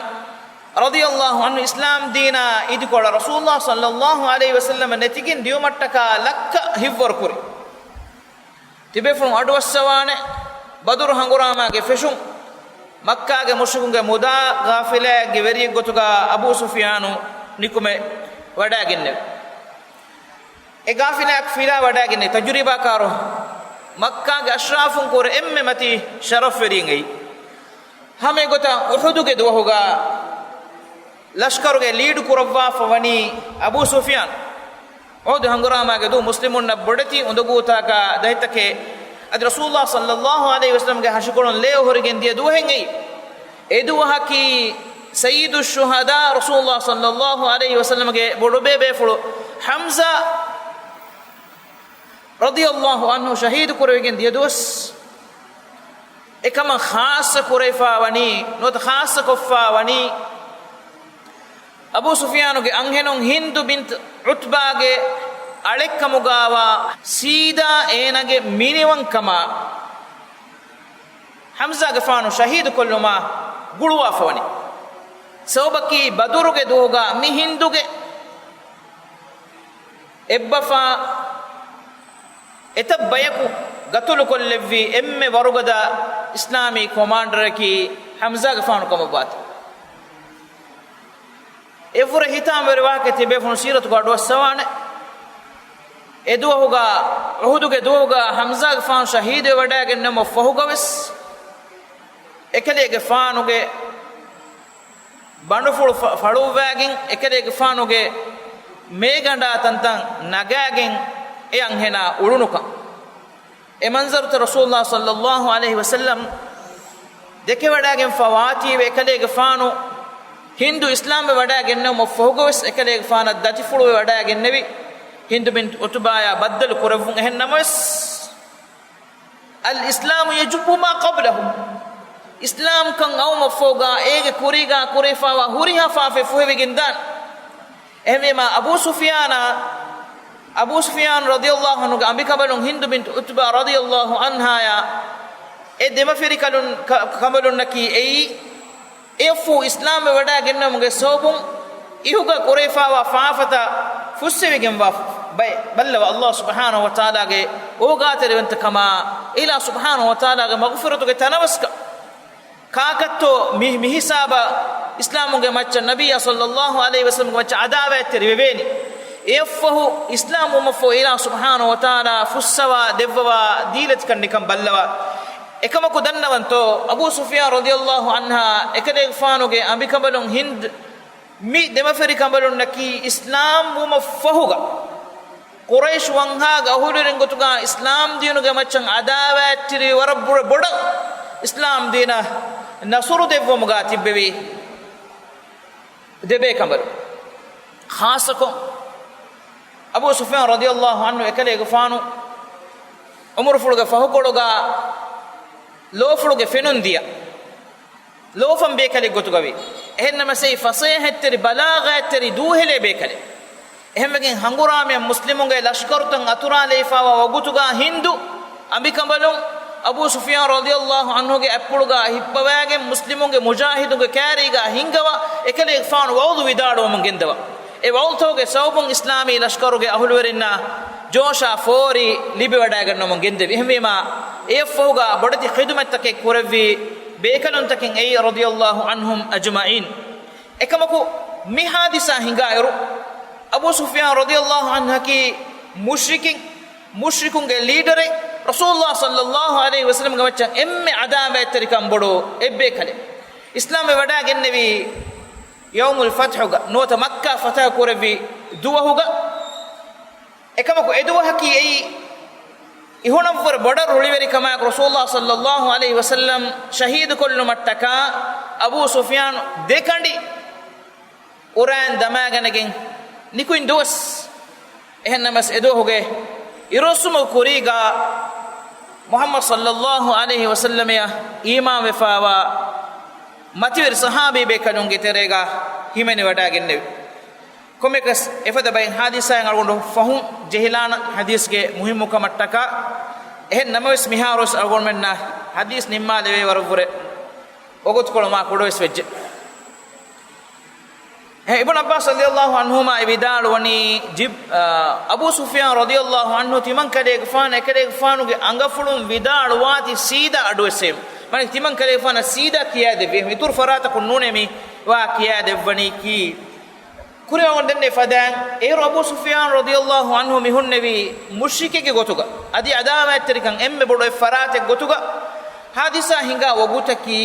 ރަޟިޔައްލާހު ޢަންހު އިސްލާމް ދީނާ އިދިކޮޅަށް ރަސޫލުﷲ ޞައްލައްލާހު ޢަލައިހި ވަސައްލަމަ ނެތިގެން ދިޔުމަށްޓަކާ ލައްކަ ހިތްވަރު ކުރި. ތިބޭފުޅުން އަޑުއައްސަވާނެ ބަދުރު ހަނގުރާމާގެ ފެށުން، މައްކާގެ މުޝްރިކުންގެ މުދާ ގާފިލާއެއްގެ ވެރިއެއްގޮތުގަ އަބޫ ސުފްޔާނު ނިކުމެ ވަޑައިގެންނެވި. އެ ގާފިލާއަކު ފިލާ ވަޑައިގެންނެވި. ތަޖުރިބާކާރު މައްކާގެ އަޝްރާފުން ކުރެ އެންމެ މަތީ ޝަރަފްވެރިން އެއީ. ހަމަ އެގޮތަށް އުޙުދުގެ ދުވަހުގަ ލަޝްކަރުގެ ލީޑު ކުރައްވާފަ ވަނީ އަބޫ ސުފްޔާން. އުޙުދު ހަނގުރާމާގެ ދުވަހު މުސްލިމުންނަށް ބޮޑެތި އުނދަގޫތަކާ ދަތިތަކެއް އަދި ރަސޫލުﷲ ޞައްލައްލާހު ޢަލައިހި ވަސައްލަމްގެ ހަށިކޮޅުން ލޭ އޮހޮރިގެން ދިޔަ ދުވަހެއް އެއީ. އެ ދުވަހަކީ ސައްޔިދުއްޝުހަދާ ރަސޫލުﷲ ޞައްލައްލާހު ޢަލައިހި ވަސައްލަމްގެ ބޮޑުބޭބޭފުޅު ޙަމްޒާ ރަޟިޔައްލާހު ޢަންހު ޝަހީދު ކުރެވިގެން ދިޔަ ދުވަސް. އެކަމަށް ޚާއްޞަ ކުރެވިފާ ވަނީ، ނުވަތަ ޚާއްޞަ ކޮށްފާ ވަނީ، އަބޫ ސުފްޔާނުގެ އަންހެނުން ހިންދު ބިންތު ޢުތްބާގެ އަޅެއްކަމުގާވާ ސީދާ އޭނާގެ މިނިވަންކަމާ ޙަމްޒާގެފާނު ޝަހީދު ކޮށްލުމާ ގުޅުވާފަ ވަނީ. ސަބަބަކީ ބަދުރުގެ ދުވަހުގަ މި ހިންދުގެ އެއްބަފާ އެތައް ބަޔަކު ގަތުލުކޮށްލެއްވި އެންމެ ވަރުގަދަ އިސްލާމީ ކޮމާންޑަރަކީ ޙަމްޒާގެފާނު ކަމަށްވާތީ. އެއަށްވުރެ ހިތާމަވެރި ވާހަކަ ތިބޭފުޅުން ސީރަތުގަ އަޑުއައްސަވާނެ. އެ ދުވަހުގަ އުޙުދުގެ ދުވަހުގަ ޙަމްޒާގެފާނު ޝަހީދުވެވަޑައިގެންނެވުމަށް ފަހުގަވެސް އެކަލޭގެފާނުގެ ބަނޑުފުޅު ފަ-، ފަޅުއްވައިގެން، އެކަލޭގެފާނުގެ މޭގަނޑާ ތަންތަން ނަގާގެން އެ އަންހެނާ އުޅުނުކަން. އެ މަންޒަރުތައް ރަސޫލުﷲ ޞައްލައްލާހު ޢަލައިހި ވަސައްލަމް ދެކެވަޑައިގެންފަ ވާތީވެ، އެކަލޭގެފާނު ހިންދު އިސްލާމްވެވަޑައިގެންނެވުމަށް ފަހުގަވެސް އެކަލޭގެފާނަށް ދަތިފުޅުވެވަޑައިގެންނެވި ހިންދު ބިންތު ޢުތުބާޔާ ބައްދަލު ކުރެއްވުން. އެހެން ނަމަވެސް، الإسلام يجب ما قبله. އިސްލާމްކަން އައުމަށްފަހުގަ އޭގެ ކުރީގަ ކުރެވިފައިވާ ހުރިހާ ފާފައެއް ފުހެވިގެންދާނެ. އެހެންވީމާ، އަބޫ ސުފިޔާނާ، އަބޫ ސުފިޔާން ރަޟިޔަﷲ ޢަންހުގެ އަނބިކަނބަލުން ހިންދު ބިންތު ޢުތުބާ ރަޟިޔަﷲ ޢަންހާޔާ އެ ދެމަފިރިކަލުން ކަ-، ކަނބަލުންނަކީ އެއީ، އެއަށްފަހު އިސްލާމްވެވަޑައިގެންނެވުމުގެ ސަބަބުން އިހުގަ ކުރެވިފައިވާ ފާފަތައް ފުއްސެވިގެންވާ ބައެއް. ބައްލަވާ، ﷲ ސުބްޙާނަހޫ ވަތަޢާލާގެ އޯގާތެރިވަންތަކަމާ، އިލާހު ސުބްޙާނަހޫ ވަތަޢާލާގެ މަޣުފިރަތުގެ ތަނަވަސްކަން. ކާކަށްތޯ މި-، މިހިސާބަށް އިސްލާމުގެ މައްޗަށް، ނަބިއްޔާ ޞައްލަﷲ ޢަލައިހި ވަސައްލަމްގެ މައްޗަށް ޢަދާވާތްތެރި ވެވޭނީ؟ އެއަށްފަހު އިސްލާމްވުމަށްފަހު އިލާހު ސުބްޙާނަހޫ ވަތަޢާލާ ފުއްސަވާ ދެއްވަވާ ދީލަތިކަން ނިކަން ބައްލަވާ. އެކަމަކު ދަންނަވަންތޯ، އަބޫ ސުފްޔާން ރަޟިޔަﷲ ޢަންހާ އެކަލޭގެފާނުގެ އަނބިކަނބަލުން ހިންދު މި ދެމަފިރިކަނބަލުންނަކީ އިސްލާމްވުމަށްފަހުގަ ޤުރައިޝު ވަންހާގެ އަހުލުވެރިން ގޮތުގަ އިސްލާމްދީނުގެ މައްޗަށް ޢަދާވާތްތެރިވި ވަރަށް ބުރަ-، ބޮޑަށް އިސްލާމްދީނަށް ނަޞްރު ދެއްވުމުގަ ތިއްބެވި ދެބޭކަނބަލުން. ޚާއްޞަކޮށް، އަބޫ ސުފްޔާން ރަޟިޔަﷲ ޢަންހު އެކަލޭގެފާނު ޢުމުރުފުޅުގެ ފަހުކޮޅުގަ ލޯފުޅުގެ ފެނުން ދިޔަ ލޯފަން ބޭކަލެއް ގޮތުގަވި. އެހެންނަމަސް އެއީ ފަސޭހަތްތެރި ބަލާޣަތްތެރި ދޫހެލޭ ބޭކަލެއް. އެހެންވެގެން ހަނގުރާމަޔަށް މުސްލިމުންގެ ލަޝްކަރުތައް އަތުރާލެވިފައިވާ ވަގުތުގަ ހިންދު އަނބިކަނބަލުން އަބޫ ސުފްޔާން ރަޟިޔަﷲ ޢަންހުގެ އަތްޕުޅުގަ ހިއްޕަވައިގެން މުސްލިމުންގެ މުޖާހިދުންގެ ކާރީގަ ހިންގަވާ އެކަލޭގެފާނު ވަޢުޡު ވިދާޅުވަމުން ގެންދަވާ. އެ ވަޢުޡުގެ ސަބަބުން އިސްލާމީ ލަޝްކަރުގެ އަހުލުވެރިންނަށް ޖޯޝާ ފޯރި ލިބިވަޑައިގަންނަމުން ގެންދެވި. އެހެންވީމާ، އެއަށްފަހުގަ ބޮޑެތި ޚިދުމަތްތަކެއް ކުރެއްވި ބޭކަލުންތަކެއް އެއީ ރަޟިޔަﷲ ޢަންހުމް އަޖްމަޢީން. އެކަމަކު، މި ޙާދިސާ ހިނގާއިރު، އަބޫ ސުފްޔާން ރަޟިޔަﷲ ޢަންހަކީ މުޝްރިކިން، މުޝްރިކުންގެ ލީޑަރެއް، ރަސޫލުﷲ ޞައްލަﷲ ޢަލައިހި ވަސައްލަމްގެ މައްޗަށް އެންމެ ޢަދާވާތްތެރިކަން ބޮޑު އެއްބޭކަލެއް. އިސްލާމްވެވަޑައިގެންނެވީ ޔައުމުލް ފަތްޙުގަ ނުވަތަ މައްކާ ފަތަޙު ކުރެއްވި ދުވަހުގަ. އެކަމަކު އެދުވަހަކީ އެއީ އިހުނަށްވުރެ ބޮޑަށް ރުޅިވެރިކަމާއެކު ރަސޫލުﷲ ޞައްލަﷲ ޢަލައިހި ވަސައްލަމް ޝަހީދުކޮށްލުމަށްޓަކާ އަބޫ ސުފްޔާން ދެކަނޑި އުރައިން ދަމާގަނެގެން ނިކުތް ދުވަސް. އެހެންނަމަސް އެދުވަހުގެ އިރުއޮއްސުމުގެ ކުރީގަ މުޙައްމަދު ޞައްލަﷲ ޢަލައިހި ވަސައްލަމަޔަށް އީމާންވެފައިވާ މަތިވެރި ޞަޙާބީ ބޭކަލުންގެ ތެރޭގަ ހިމެނިވަޑައިގެންނެވި. ކޮންމެއަކަސް އެފަދަ ބައެއް ޙާދިސާއިން އަޅުގަނޑު ފަހުން ޖެހިލާނަން ޙަދީޘްގެ މުހިއްމުކަމަށްޓަކާ. އެހެން ނަމަވެސް މިހާރުވެސް އަޅުގަނޑުމެންނަށް ޙަދީޘް ނިންމާލެވޭ ވަރަށްވުރެ ވަގުތުކޮޅު މާ ކުޑަވެސް ވެއްޖެ. އެ އިބްނު ޢައްބާސް ރަޟިޔަﷲ ޢަންހުމާ އެ ވިދާޅުވަނީ ޖިބް-، އާ، އަބޫ ސުފްޔާން ރަޟިޔަﷲ ޢަންހު ތިމަން ކަލޭގެފާނު އެކަލޭގެފާނުގެ އަނގަފުޅުން ވިދާޅުވާތީ ސީދާ އަޑުއެއްސެވި. މާނަ ތިމަން ކަލޭގެފާނަށް ސީދާ ކިޔާދެއްވި. އެހެން އިތުރު ފަރާތަކުން ނޫނޭ މި ވާ ކިޔާދެއްވަނީކީ. ކުރިއަށް ދެންނެވި ފަދައިން އޭރު އަބޫ ސުފްޔާން ރަޟިޔަﷲ ޢަންހު މި ހުންނެވީ މުޝްރިކެއްގެ ގޮތުގަ، އަދި ޢަދާވާތްތެރިކަން އެންމެ ބޮޑު އެއް ފަރާތެއް ގޮތުގަ. ޙާދިސާ ހިނގާ ވަގުތަކީ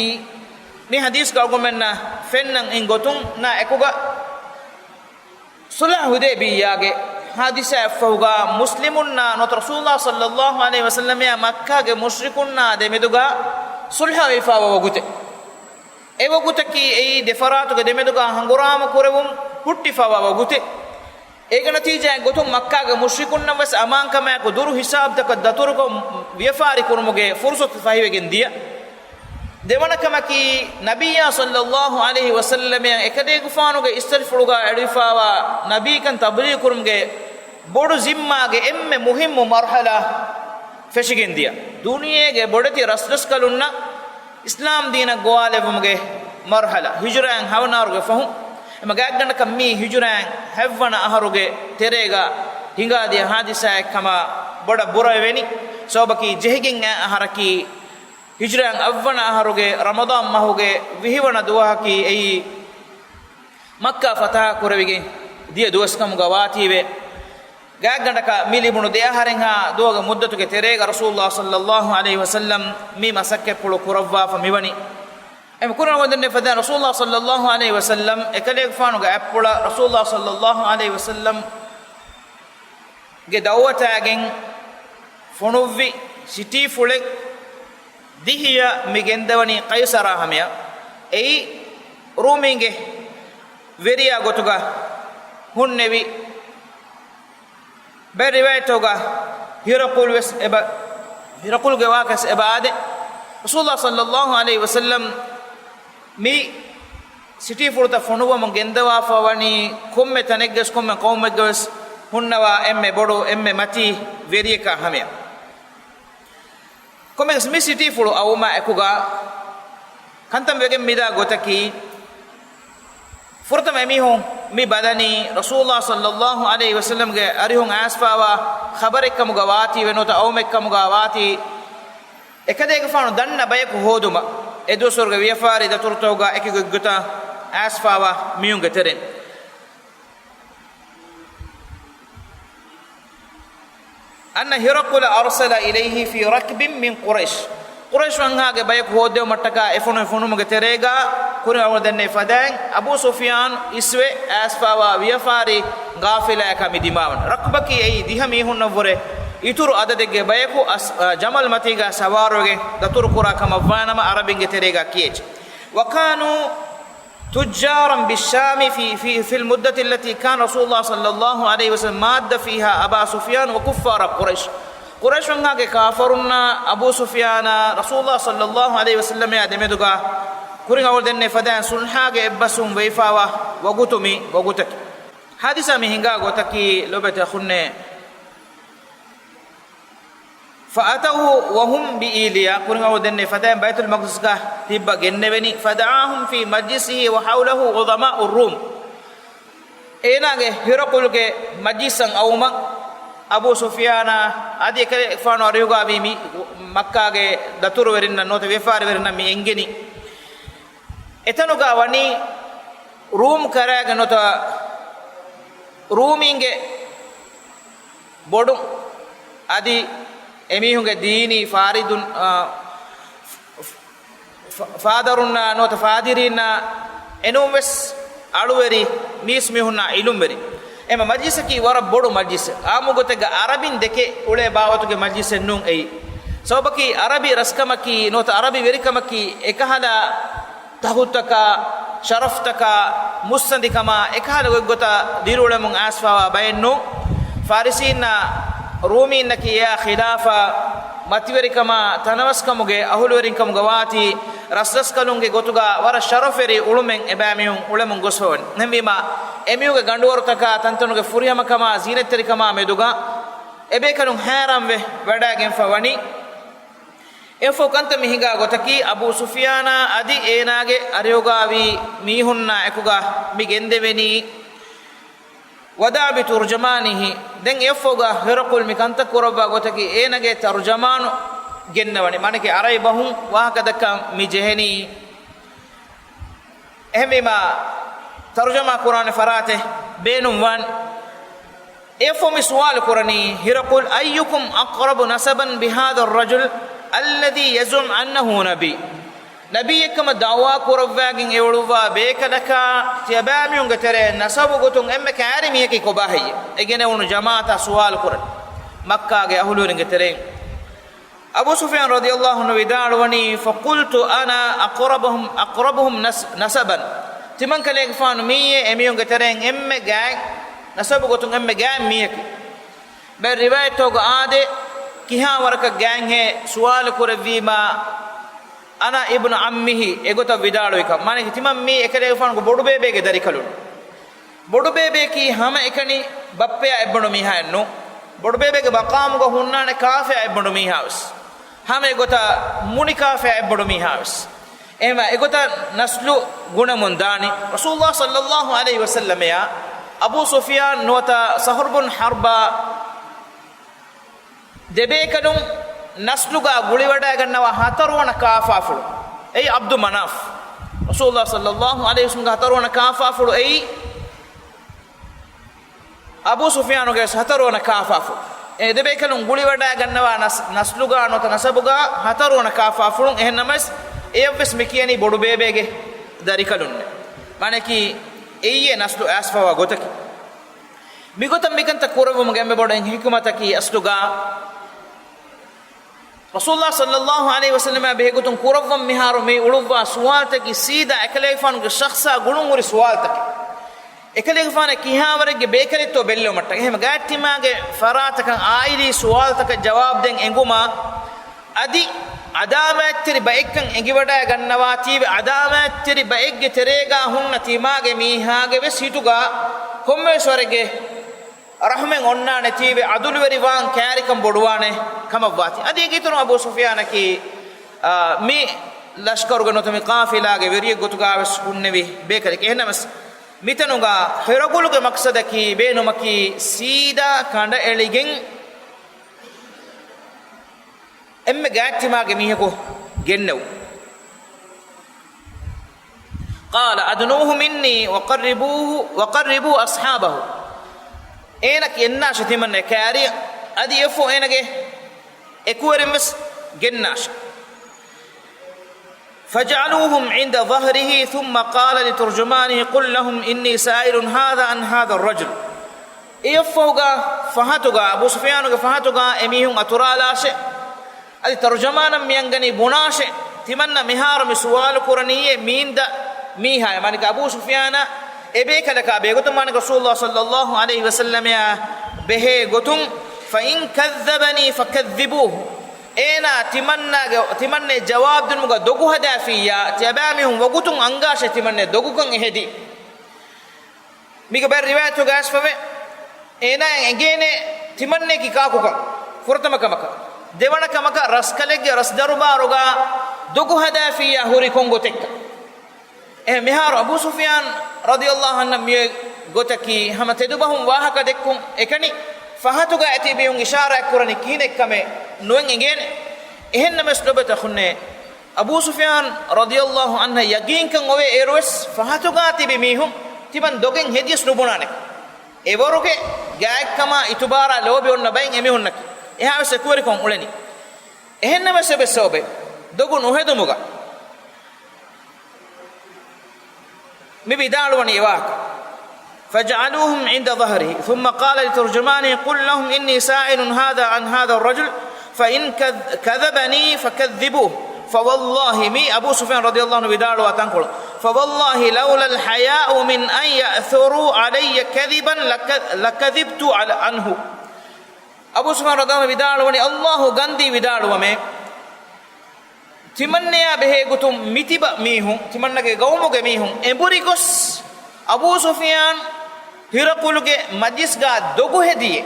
މި ޙަދީޘްގަ އަޅުގަނޑުމެންނަށް ފެންނަން އިން ގޮތުންނާ އެކުގަ، ޞުލްޙު ޙުދައިބިއްޔާގެ ޙާދިސާއަށްފަހުގަ މުސްލިމުންނާ ނުވަތަ ރަސޫލުﷲ ޞައްލަﷲ ޢަލައިހި ވަސައްލަމަޔާ މައްކާގެ މުޝްރިކުންނާ ދެމެދުގަ ޞުލްޙު ވެފައިވާ ވަގުތެއް. އެވަގުތަކީ އެއީ ދެފަރާތުގެ ދެމެދުގަ ހަނގުރާމަ ކުރެވުން ހުއްޓިފައިވާ ވަގުތެއް. އޭގެ ނަތީޖާއެއް ގޮތުން މައްކާގެ މުޝްރިކުންނަށް ވެސް އަމާންކަމާއެކު ދުރު ހިސާބުތަކަށް ދަތުރުކޮށް ވިޔަފާރި ކުރުމުގެ ފުރުޞަތު ފަހިވެގެން ދިޔަ. ދެވަނަ ކަމަކީ، ނަބިއްޔާ ޞައްލަﷲ ޢަލައިހި ވަސައްލަމަޔަށް އެކަލޭގެފާނުގެ އިސްތަށިފުޅުގަ އެޅިފައިވާ ނަބީކަން ތަބްލީޣު ކުރުމުގެ ބޮޑު ޒިންމާގެ އެންމެ މުހިއްމު މަރުޙަލާ ފެށިގެން ދިޔަ. ދުނިޔޭގެ ބޮޑެތި ރަސްރަސްކަލުންނަށް އިސްލާމް ދީނަށް ގޮވާލެއްވުމުގެ މަރުޙަލާ، ހިޖުރައިން ހަވަނަ އަހަރުގެ ފަހުން. އެމަ ގާތްގަނޑަކަށް މީ ހިޖުރައިން ހަތްވަނަ އަހަރުގެ ތެރޭގަ ހިނގާދިޔަ ހާދިސާއެއް ކަމަށް ބޮޑަށް ބުރަވެވެނީ. ސަބަބަކީ ޖެހިގެން އައި އަހަރަކީ ހިޖުރައިން އަށްވަނަ އަހަރުގެ ރަމަޟާން މަހުގެ ވިހިވަނަ ދުވަހަކީ އެއީ މައްކާ ފަތަޙަ ކުރެވިގެން ދިޔަ ދުވަސްކަމުގަ ވާތީވެ. ގާތްގަނޑަކަށް މި ލިބުނު ދެ އަހަރެއްހާ ދުވަހުގެ މުއްދަތުގެ ތެރޭގަ ރަސޫލުﷲ ޞައްލަﷲ ޢަލައިހި ވަސައްލަމް މި މަސައްކަތްޕުޅު ކުރައްވާފަ މިވަނީ. އެމަ ކުރިއަށް ދެންނެވި ފަދައިން ރަސޫލުﷲ ޞައްލަﷲ ޢަލައިހި ވަސައްލަމް އެކަލޭގެފާނުގެ އަތްޕުޅަށް ރަސޫލުﷲ ޞައްލަﷲ ޢަލައިހި ވަސައްލަމްގެ ދަޢުވަތާގެން ފޮނުއްވި ސިޓީފުޅެއް ދިހިޔަ މި ގެންދަވަނީ ޤައިޞަރާ ހަމަޔަށް. އެއީ ރޫމީންގެ ވެރިޔާ ގޮތުގަ ހުންނެވި. ބައެއް ރިވާޔަތްތަކުގަ ހިރަޤުލް ވެސް އެބަ، ހިރަޤުލްގެ ވާހަކަ ވެސް އެބަ އާދޭ. ރަސޫލާ ޞައްލައްލާހު ޢަލައިހި ވަސައްލަމް މި ސިޓީފުޅުތައް ފޮނުއްވަމުން ގެންދަވާފަ ވަނީ ކޮންމެ ތަނެއްގަސް ކޮންމެ ޤައުމެއްގަވެސް ހުންނަވާ އެންމެ ބޮޑު، އެންމެ މަތީ ވެރިޔަކާ ހަމަޔަށް. ކޮންމެއަކަސް މި ސިޓީފުޅު އައުމާ އެކުގަ ކަންތައް ވެގެން މިދާ ގޮތަކީ، ފުރަތަމަ އެމީހުން މި ބަލަނީ ރަސޫލާ ޞައްލައްލާހު ޢަލައިހި ވަސައްލަމްގެ އަރިހުން އައިސްފާވާ ޚަބަރެއްކަމުގަ ވާތީ ވެ ނުވަތަ އައުމެއްކަމުގަ ވާތީ، އެކަލޭގެފާނު ދަންނަ ބަޔަކު ހޯދުމަށް އެދުވަސްވަރުގެ ވިޔަފާރި ދަތުރުތަކުގަ އެކި ގޮތްގޮތަށް އައިސްފާވާ މީހުންގެ ތެރެއިން. أن هرقل أرسل إليه في ركب من قريش. ޤުރައިޝް ވަންހާގެ ބަޔަކު ހޯއްދެވުމަށްޓަކާ އެ ފޮނުވި ފޮނުމުގެ ތެރޭގަ ކުރިން އަޅުގަނޑު ދެންނެވި ފަދައިން އަބޫ ސުފްޔާން އިސްވެ އައިސްފާވާ ވިޔަފާރި ޤާފިލާއަކާ މި ދިމާވަން. ރަކުބަކީ އެއީ ދިހަ މީހުންނަށްވުރެ އިތުރު އަދަދެއްގެ ބަޔަކު އަސް-، އަ، ޖަމަލް މަތީގަ ސަވާރުވެގެން ދަތުރުކުރާ ކަމަށްވާނަމަ ޢަރަބިންގެ ތެރޭގަ ކިޔައިޖެ. وكانوا تجارا بالشام في، في، في المدة التي كان رسول الله صلى الله عليه وسلم ماد فيها أبا سفيان وكفار قريش. ޤުރައިޝް ވަންހާގެ ކާފަރުންނާ އަބޫ ސުފްޔާނާ ރަސޫލާ ޞައްލައްލާހު ޢަލައިހި ވަސައްލަމާ ދެމެދުގަ ކުރިން އަޅުގަނޑު ދެންނެވި ފަދައިން ޞުލްޙާގެ އެއްބަސްވުން ވެވިފާވާ ވަގުތު މި ވަގުތަކީ. ޙާދިސާ މި ހިނގާ ގޮތަކީ ލޯބިވެތި އަޚުންނޭ، فأتوه وهم بإيليا، ކުރިން އަޅުގަނޑު ދެންނެވި ފަދައިން ބައިތުލް މަޤްދިސްގަ ތިއްބަ ގެންނެވެނީ. فدعاهم في مجلسه وحوله عظماء الروم. އޭނާގެ ހިރަޤުލްގެ މަޖިލިސަށް އައުމަށް އަބޫ ސުފްޔާނާ އަދި އެކަލޭގެފާނު އަރިހުގަ ވީ މި މައްކާގެ ދަތުރުވެރިންނަށް ނުވަތަ ވިޔަފާރިވެރިންނަށް މި އެންގެނީ. އެތަނުގަ ވަނީ ރޫމް ކަރައިގެ ނުވަތަ ރޫމީންގެ ބޮޑު އަދި އެމީހުންގެ ދީނީ ފާރިދުން، އާ، ފ-، ފ-، ފާދަރުންނާ ނުވަތަ ފާދިރީންނާ އެނޫންވެސް އަޅުވެރި މީސްމީހުންނާ ޢިލްމުވެރި. އެމަ މަޖިލިސަކީ ވަރަށް ބޮޑު މަޖިލިސެއް. އާއްމު ގޮތެއްގަ ޢަރަބިން ދެކެ އުޅޭ ބާވަތުގެ މަޖިލިސެއް ނޫން އެއީ. ސަބަބަކީ ޢަރަބި ރަސްކަމަކީ ނުވަތަ ޢަރަބި ވެރިކަމަކީ އެކަހަލަ ތަހުތަކާ، ޝަރަފްތަކާ، މުއްސަނދިކަމާ އެކަހަލަ ގޮތްގޮތަށް ދިރިއުޅެމުން އައިސްފާވާ ބައެއްނޫން. ފާރިސީންނާ ރޫމީންނަކީ އެއާ ޚިލާފަށް މަތިވެރިކަމާ، ތަނަވަސްކަމުގެ، އަހުލުވެރިންކަމުގަ ވާތީ، ރަސްރަސްކަލުންގެ ގޮތުގަ ވަރަށް ޝަރަފްވެރި އުޅުމެއް އެބައިމީހުން އުޅެމުން ގޮސްފަވަނީ. އެހެންވީމާ، އެމީހުންގެ ގަނޑުވަރުތަކާ، ތަންތަނުގެ ފުރިހަމަކަމާ، ޒީނަތްތެރިކަމާ މެދުގަ އެބޭކަލުން ހައިރާންވެ ވަޑައިގެންފަ ވަނީ. އެއަށްފަހު ކަންތައް މި ހިނގާ ގޮތަކީ، އަބޫ ސުފްޔާނާ އަދި އޭނާގެ އަރިހުގަ ވީ މީހުންނާ އެކުގަ މި ގެންދެވެނީ، ودعا بترجمانه. ދެން އެއަށްފަހުގަ ހިރަޤުލް މި ކަންތައް ކުރައްވާ ގޮތަކީ، އޭނާގެ ތަރުޖަމާނު ގެންނަވަނީ. މާނައަކީ ޢަރަބި ބަހުން ވާހަކަ ދައްކަން މި ޖެހެނީ. އެހެންވީމާ، ތަރުޖަމާ ކުރާނެ ފަރާތެއް ބޭނުންވާން. އެއަށްފަހު މި ސުވާލު ކުރަނީ، ހިރަޤުލް، أيكم أقرب نسبا بهذا الرجل الذي يزعم أنه نبي؟ ނަބީއެއްކަމަށް ދަޢުވާ ކުރައްވާގެން އެ އުޅުއްވާ ބޭކަލަކާ ތިޔަބައިމީހުންގެ ތެރެއިން ނަސަބު ގޮތުން އެންމެ ކައިރި މީހަކީ ކޮބާ ހެއްޔޭ؟ އެ ގެނެވުނު ޖަމާޢަތާ ސުވާލު ކުރަން، މައްކާގެ އަހުލުވެރިންގެ ތެރެއިން. އަބޫ ސުފްޔާން ރަޟިޔަﷲ ޢަންހު ވިދާޅުވަނީ، فقلت أنا أقربهم، أقربهم نس-، نسبا. ތިމަން ކަލޭގެފާނު މިއީ އެމީހުންގެ ތެރެއިން އެންމެ ގާތް، ނަސަބު ގޮތުން އެންމެ ގާތް މީހަކީ. ބައެއް ރިވާޔަތްތަކުގަ އާދޭ، ކިހާ ވަރަކަށް ގާތްހޭ ސުވާލު ކުރެއްވީމާ، أنا ابن عمه، އެގޮތަށް ވިދާޅުވިކަން. މާނައަކީ ތިމަން މީ އެކަލޭގެފާނުގެ ބޮޑުބޭބޭގެ ދަރިކަލުން. ބޮޑުބޭބެއަކީ ހަމައެކަނި ބައްޕަޔާ އެއްބަނޑު މީހާއެއް ނޫން. ބޮޑުބޭބެގެ މަޤާމުގަ ހުންނާނެ ކާފަޔާ އެއްބަނޑު މީހާވެސް. ހަމަ އެގޮތަށް މުނި ކާފަޔާ އެއްބަނޑު މީހާވެސް. އެހެންވެ އެގޮތަށް ނަސްލު ގުނަމުން ދާނީ. ރަސޫލުﷲ ޞައްލައްލާހު ޢަލައިހި ވަސައްލަމަޔާ އަބޫ ސުފްޔާން ނުވަތަ ސަހްރު ބުން ޙަރްބާ ދެބޭކަލުން ނަސްލުގަ ގުޅިވަޑައިގަންނަވާ ހަތަރުވަނަ ކާފާފުޅު އެއީ ޢަބްދު މަނާފް. ރަސޫލުﷲ ޞައްލައްލާހު ޢަލައިހި ވަސައްލަމްގެ ހަތަރުވަނަ ކާފާފުޅު އެއީ އަބޫ ސުފްޔާނުގެ ހަތަރުވަނަ ކާފާފުޅު. އެ ދެބޭކަލުން ގުޅިވަޑައިގަންނަވާ ނަސް-، ނަސްލުގަ ނުވަތަ ނަސަބުގަ ހަތަރުވަނަ ކާފާފުޅުން. އެހެން ނަމަވެސް، އެޔަށްވެސް މި ކިޔަނީ ބޮޑުބޭބޭގެ ދަރިކަލުންނޭ. މާނައަކީ، އެއީ އެ ނަސްލު އައިސްފަވާ ގޮތަކީ. މިގޮތަށް މިކަންތައް ކުރެއްވުމުގެ އެންމެ ބޮޑު ޙިކުމަތަކީ އަސްލުގަ ރަސޫލުﷲ ޞައްލައްލާހު ޢަލައިހި ވަސައްލަމާ ބެހޭގޮތުން ކުރައްވަން މިހާރު މި އުޅުއްވާ ސުވާލުތަކީ ސީދާ އެކަލޭގެފާނުގެ ޝަޚްޞާ ގުޅުންހުރި ސުވާލުތަކެއް. އެކަލޭގެފާނަށް ކިހާވަރެއްގެ ބޭކަލެއްތޯ ބެއްލެވުމަށްޓަކައި. އެހެން ގާތްތިމާގެ ފަރާތަކަށް އާއިލީ ސުވާލުތަކަށް ޖަވާބު ދޭން އެނގުމަށް އަދި އަދާމާތްތެރި ބައެއްކަން އެނގިވަޑައިގަންނަވާތީވެ، އަދާމާތްތެރި ބައެއްގެ ތެރޭގާ ހުންނަ ތިމާގެ މީހާގެ ވެސް ހިތުގާ ކޮންމެވެސް ވަރެއްގެ ރަޙުމެއް އޮންނާނެތީވެ، ޢަދުލުވެރިވާން ކައިރިކަން ބޮޑުވާނެ ކަމަށްވާތީ. އަދި އޭގެ އިތުރުން އަބޫ ސުފްޔާނަކީ، އާ، މި ލަޝްކަރުގެ ނުވަތަ މި ޤާފިލާގެ ވެރިއެއް ގޮތުގާވެސް ހުންނެވި ބޭކަލެކެ. އެހެންނަމަސް، މިތަނުގާ ހިރަޤުލުގެ މަޤްޞަދަކީ ބޭނުމަކީ ސީދާ ކަނޑައެޅިގެން އެންމެ ގާތްތިމާގެ މީހަކު ގެންނެވުން. قال أدنوه مني وقربوه، وقربوا أصحابه. އޭނަ ގެންނާށޭ ތިމަންނަ ކައިރި، އަދި އެއަށްފަހު އޭނަގެ އެކުވެރިން ވެސް ގެންނާށޭ. فجعلوهم عند ظهره ثم قال لترجمانه قل لهم إني سائل هذا عن هذا الرجل. އެއަށްފަހުގާ ފަހަތުގާ، އަބޫ ސުފްޔާނުގެ ފަހަތުގާ އެމީހުން އަތުރާލާށޭ. އަދި ތަރުޖަމާނަށް މިއަންގަނީ ބުނާށޭ، ތިމަންނަ މިހާރު މި ސުވާލު ކުރަނީއޭ މީންދަ މީހާޔަށް. މާނައަކީ އަބޫ ސުފްޔާނާ އެބޭކަލަކާ ބެހޭގޮތުން، މާނައަކީ ރަސޫލުﷲ ޞައްލައްލާހު ޢަލައިހި ވަސައްލަމައާ ބެހޭގޮތުން، فإن كذبني فكذبوه. އޭނާ ތިމަންނާގެ، ތިމަންނަ ޖަވާބުދިނުމުގަ ދޮގު ހަދާފިއްޔާ، ތިޔަބައިމީހުން ވަގުތުން އަންގާށޭ ތިމަންނަ ދޮގުކަން އެހެދީ. މީގެ ބައެއް ރިވާޔަތުގައި އައިސްފަވޭ، އޭނާއަށް އެނގޭނެ ތިމަންނަޔަކީ ކާކުކަން، ފުރަތަމަ ކަމަކަށް. ދެވަނަ ކަމަކަށް، ރަސްކަލެއްގެ ރަސްދަރުބާރުގަ ދޮގު ހަދާފިއްޔާ ހުރީ ކޮން ގޮތެއްކަން. އެހެން މިހާރު އަބޫ ސުފްޔާން ރަޟިޔަﷲ ޢަންހަށް މިއޮތް ގޮތަކީ، ހަމަ ތެދުބަހުން ވާހަކަ ދެއްކުން އެކަނި، ފަހަތުގަ އެތިބީހުން އިޝާރާތް ކުރަނީ ކިހިނެއްކަމެއް ނުއެން އެނގޭނެ. އެހެންނަމަވެސް ލޮބުވެތި އަޚުންނޭ، އަބޫ ސުފްޔާން ރަޟިޔަﷲ ޢަންހަށް ޔަގީންކަން އޮވޭ އޭރުވެސް، ފަހަތުގާ ތިބި މީހުން ތިމަން ދޮގެއް ހެދިޔަސް ނުބުނާނެ. އެވަރުގެ ގާތްކަމާ އިތުބާރާ ލޯބި އޮންނަ ބައެއް އެމީހުންނަކީ. އެހާވެސް އެކުވެރިކަން އުޅެނީ. އެހެންނަމަވެސް އެބަ ސަބަބެއް ދޮގު ނުހެދުމުގަ މި ވިދާޅުވަނީ އެވާހަކަ. فجعلوهم عند ظهره ثم قال لترجمانه قل لهم إني سائل هذا عن هذا الرجل فإن كذ-، كذبني فكذبوه فوالله، މީ އަބޫ ސުފްޔާން ރަޟިޔަﷲ ޢަންހު ވިދާޅުވާ ތަންކޮޅު، فوالله لولا الحياء من أن يأثروا علي كذبا لك-، لكذبت على، عنه. އަބޫ ސުފްޔާން ރަޟިޔަﷲ ޢަންހު ވިދާޅުވަނީ، ﷲ ގަންދީ ވިދާޅުވަމޭ، ތިމަންނަޔާ ބެހޭގޮތުން މިތިބަ މީހުން، ތިމަންނަގެ ގައުމުގެ މީހުން އެނބުރިގޮސް، އަބޫ ސުފްޔާން ހިރަޤުލުގެ މަޖްލިސްގާ ދޮގު ހެދިޔޭ،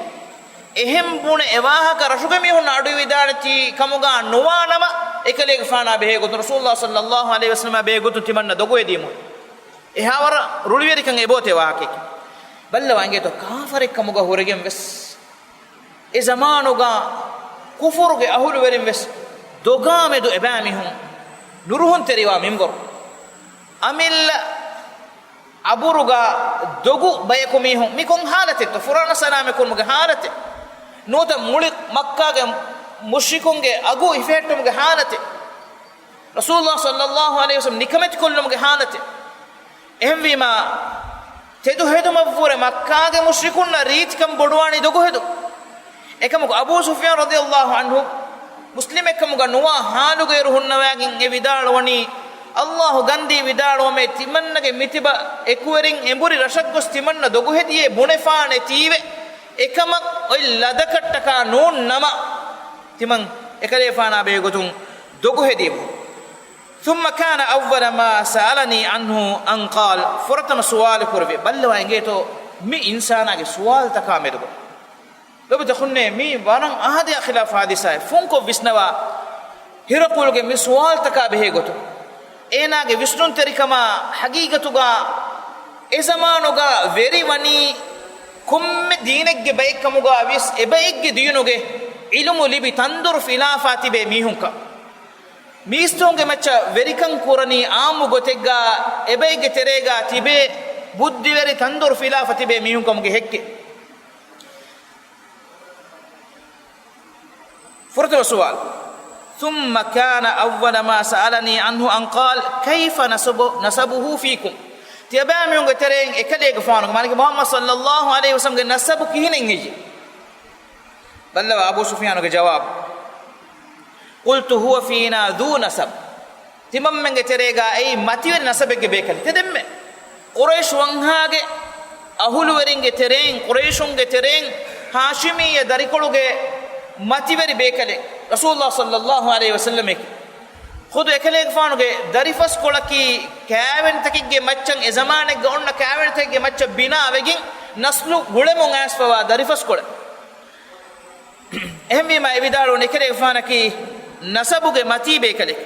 އެހެން ބުނެ އެވާހަކަ ރަށުގެ މީހުންނަށް އަޑުއިވިދާނެތީ ކަމުގާ ނުވާނަމަ، އެކަލޭގެފާނާ ބެހޭގޮތުން، ރަސޫލުﷲ ޞައްލައްލާހު ޢަލައިހި ވަސައްލަމާ ބެހޭގޮތުން ތިމަންނަ ދޮގު ހެދީމު، އެހާވަރަށް ރުޅިވެރިކަން އެބައޮތޭ ވާހަކައެކޭ. ބައްލަވާ އިނގޭތޯ، ކާފަރެއްކަމުގަ ހުރެގެން ވެސް އެ ޒަމާނުގަ ކުފުރުގެ އަހުލުވެރިން ވެސް ދޮގާމެދު އެބައިމީހުން ނުރުހުންތެރިވާ މިންވަރު. އަމިއްލަ އަބުރުގަ ދޮގު ބަޔަކު މީހުން މި ކޮން ހާލަތެއްތޯ؟ ފުރާނަ ސަލާމަތްކުރުމުގެ ހާލަތެއް. ނުވަތަ މުޅި މައްކާގެ މުޝްރިކުންގެ އަގު ހިފެހެއްޓުމުގެ ހާލަތެއް. ރަސޫލުﷲ ޞައްލައްލާހު ޢަލައިހި ވަސައްލަމަ ނިކަމެތިކޮށްލުމުގެ ހާލަތެއް. އެހެންވީމާ، ތެދުހެދުމަށްވުރެ މައްކާގެ މުޝްރިކުންނަށް ރީތިކަން ބޮޑުވާނީ ދޮގުހެދުން. އެކަމަކު އަބޫ ސުފްޔާން ރަޟިޔަﷲ ޢަންހު މުސްލިމެއްކަމުގަ ނުވާ ޙާލުގައިރު ހުންނަވައިގެން އެ ވިދާޅުވަނީ، ﷲ ގަންދީ ވިދާޅުވަމޭ، ތިމަންނަގެ މިތިބަ އެކުވެރިން އެނބުރި ރަށަށްގޮސް ތިމަންނަ ދޮގުހެދިޔޭ ބުނެފާނެތީވެ، އެކަމަށް އޮތް ލަދަކަށްޓަކާ ނޫން ނަމަ، ތިމަން އެކަލޭފާނާ ބެހޭގޮތުން ދޮގުހެދީމު. ثم كان أول ما سألني عنه أن قال، ފުރަތަމަ ސުވާލު ކުރެވޭ، ބައްލަވާ އިނގޭތޯ މި އިންސާނާގެ ސުވާލުތަކާ މެދުގަ. ލޮބުވެތި އަޚުންނޭ، މީ ވަރަށް އާދަޔާ ޚިލާފު ޙާދިސާއެއް. ފުންކޮށް ވިސްނަވާ، ހިރަޤުލުގެ މި ސުވާލުތަކާ ބެހޭ ގޮތުން، އޭނާގެ ވިސްނުންތެރިކަމާ ޙަޤީޤަތުގަ އެ ޒަމާނުގަ ވެރިވަނީ ކޮންމެ ދީނެއްގެ ބައެއްކަމުގަ ވިޔަސް އެބައެއްގެ ދީނުގެ ޢިލްމު ލިބި ތަންދޮރު ފިލާފާ ތިބޭ މީހުންކަން. މީސްތަކުންގެ މައްޗަށް ވެރިކަން ކުރަނީ ޢާއްމު ގޮތެއްގަ އެބައެއްގެ ތެރޭގަ ތިބޭ ބުއްދިވެރި ތަންދޮރު ފިލާފަ ތިބޭ މީހުންކަމުގެ ހެއްކެއް. ފުރަތަމަ ސުވާލު. ثم كان أول ما سألني عنه أن قال، كيف نسب-، نسبه فيكم؟ ތިޔަބައިމީހުންގެ ތެރެއިން އެކަލޭގެފާނުގެ، މާނައަކީ މުޙައްމަދު ޞައްލައްލާހު ޢަލައިހި ވަސައްލަމްގެ ނަސަބު ކިހިނެއް ހެއްޔޭ؟ ބައްލަވާ އަބޫ ސުފްޔާނުގެ ޖަވާބު. قلت، هو فينا ذو نسب. ތިމަންމެންގެ ތެރޭގަ އެއީ މަތިވެރި ނަސަބެއްގެ ބޭކަލެއް. ތެދެންމެ ޤުރައިޝް ވަންހާގެ އަހުލުވެރިންގެ ތެރެއިން، ޤުރައިޝުންގެ ތެރެއިން ހާޝިމިއްޔަ ދަރިކޮޅުގެ މަތިވެރި ބޭކަލެއް ރަސޫލުﷲ ޞައްލައްލާހު ޢަލައިހި ވަސައްލަމެކޭ. ޚުދު އެކަލޭގެފާނުގެ ދަރިފަސްކޮޅަކީ ކާވެނިތަކެއްގެ މައްޗަށް، އެ ޒަމާނެއްގަ އޮންނަ ކާވެނިތަކެއްގެ މައްޗަށް ބިނާވެގެން ނަސްލު ގުޅެމުން އައިސްފަވާ ދަރިފަސްކޮޅެއް. އެހެންވީމަ އެ ވިދާޅުވަނީ އެކަލޭގެފާނަކީ ނަސަބުގެ މަތީ ބޭކަލެކޭ.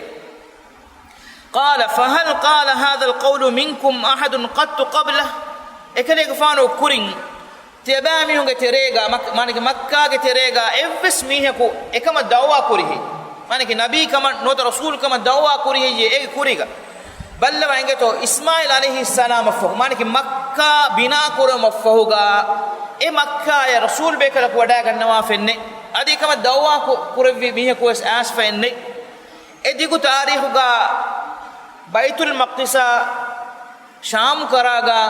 قال فهل قال هذا القول منكم أحد قط قبله؟ އެކަލޭގެފާނު ކުރިން ތިޔަބައިމީހުންގެ ތެރޭގަ، މަކް-، މާނަކީ މައްކާގެ ތެރޭގަ އެއްވެސް މީހަކު އެކަމަށް ދައުވާ ކުރިހެއް، މާނަކީ ނަބީ ކަމަށް ނުވަތަ ރަސޫލު ކަމަށް ދައުވާ ކުރިހެއްޔޭ އޭގެ ކުރީގަ؟ ބައްލަވާ އިނގޭތޯ، އިސްމާޢީލް ޢަލައިހިއްސަލާމަށްފަހު، މާނަކީ މައްކާ ބިނާ ކުރުމަށްފަހުގަ އެ މައްކާޔަށް ރަސޫލު ބޭކަލަކު ވަޑައިގަންނަވާފައެއްނެތް. އަދި އެކަމަށް ދައުވާ ކު-، ކުރެއްވި މީހަކުވެސް އައިސްފައެއްނެތް. އެ ދިގު ތާރީޚުގަ ބައިތުލް މަޤްދިސާ ޝާމް ކަރާގަ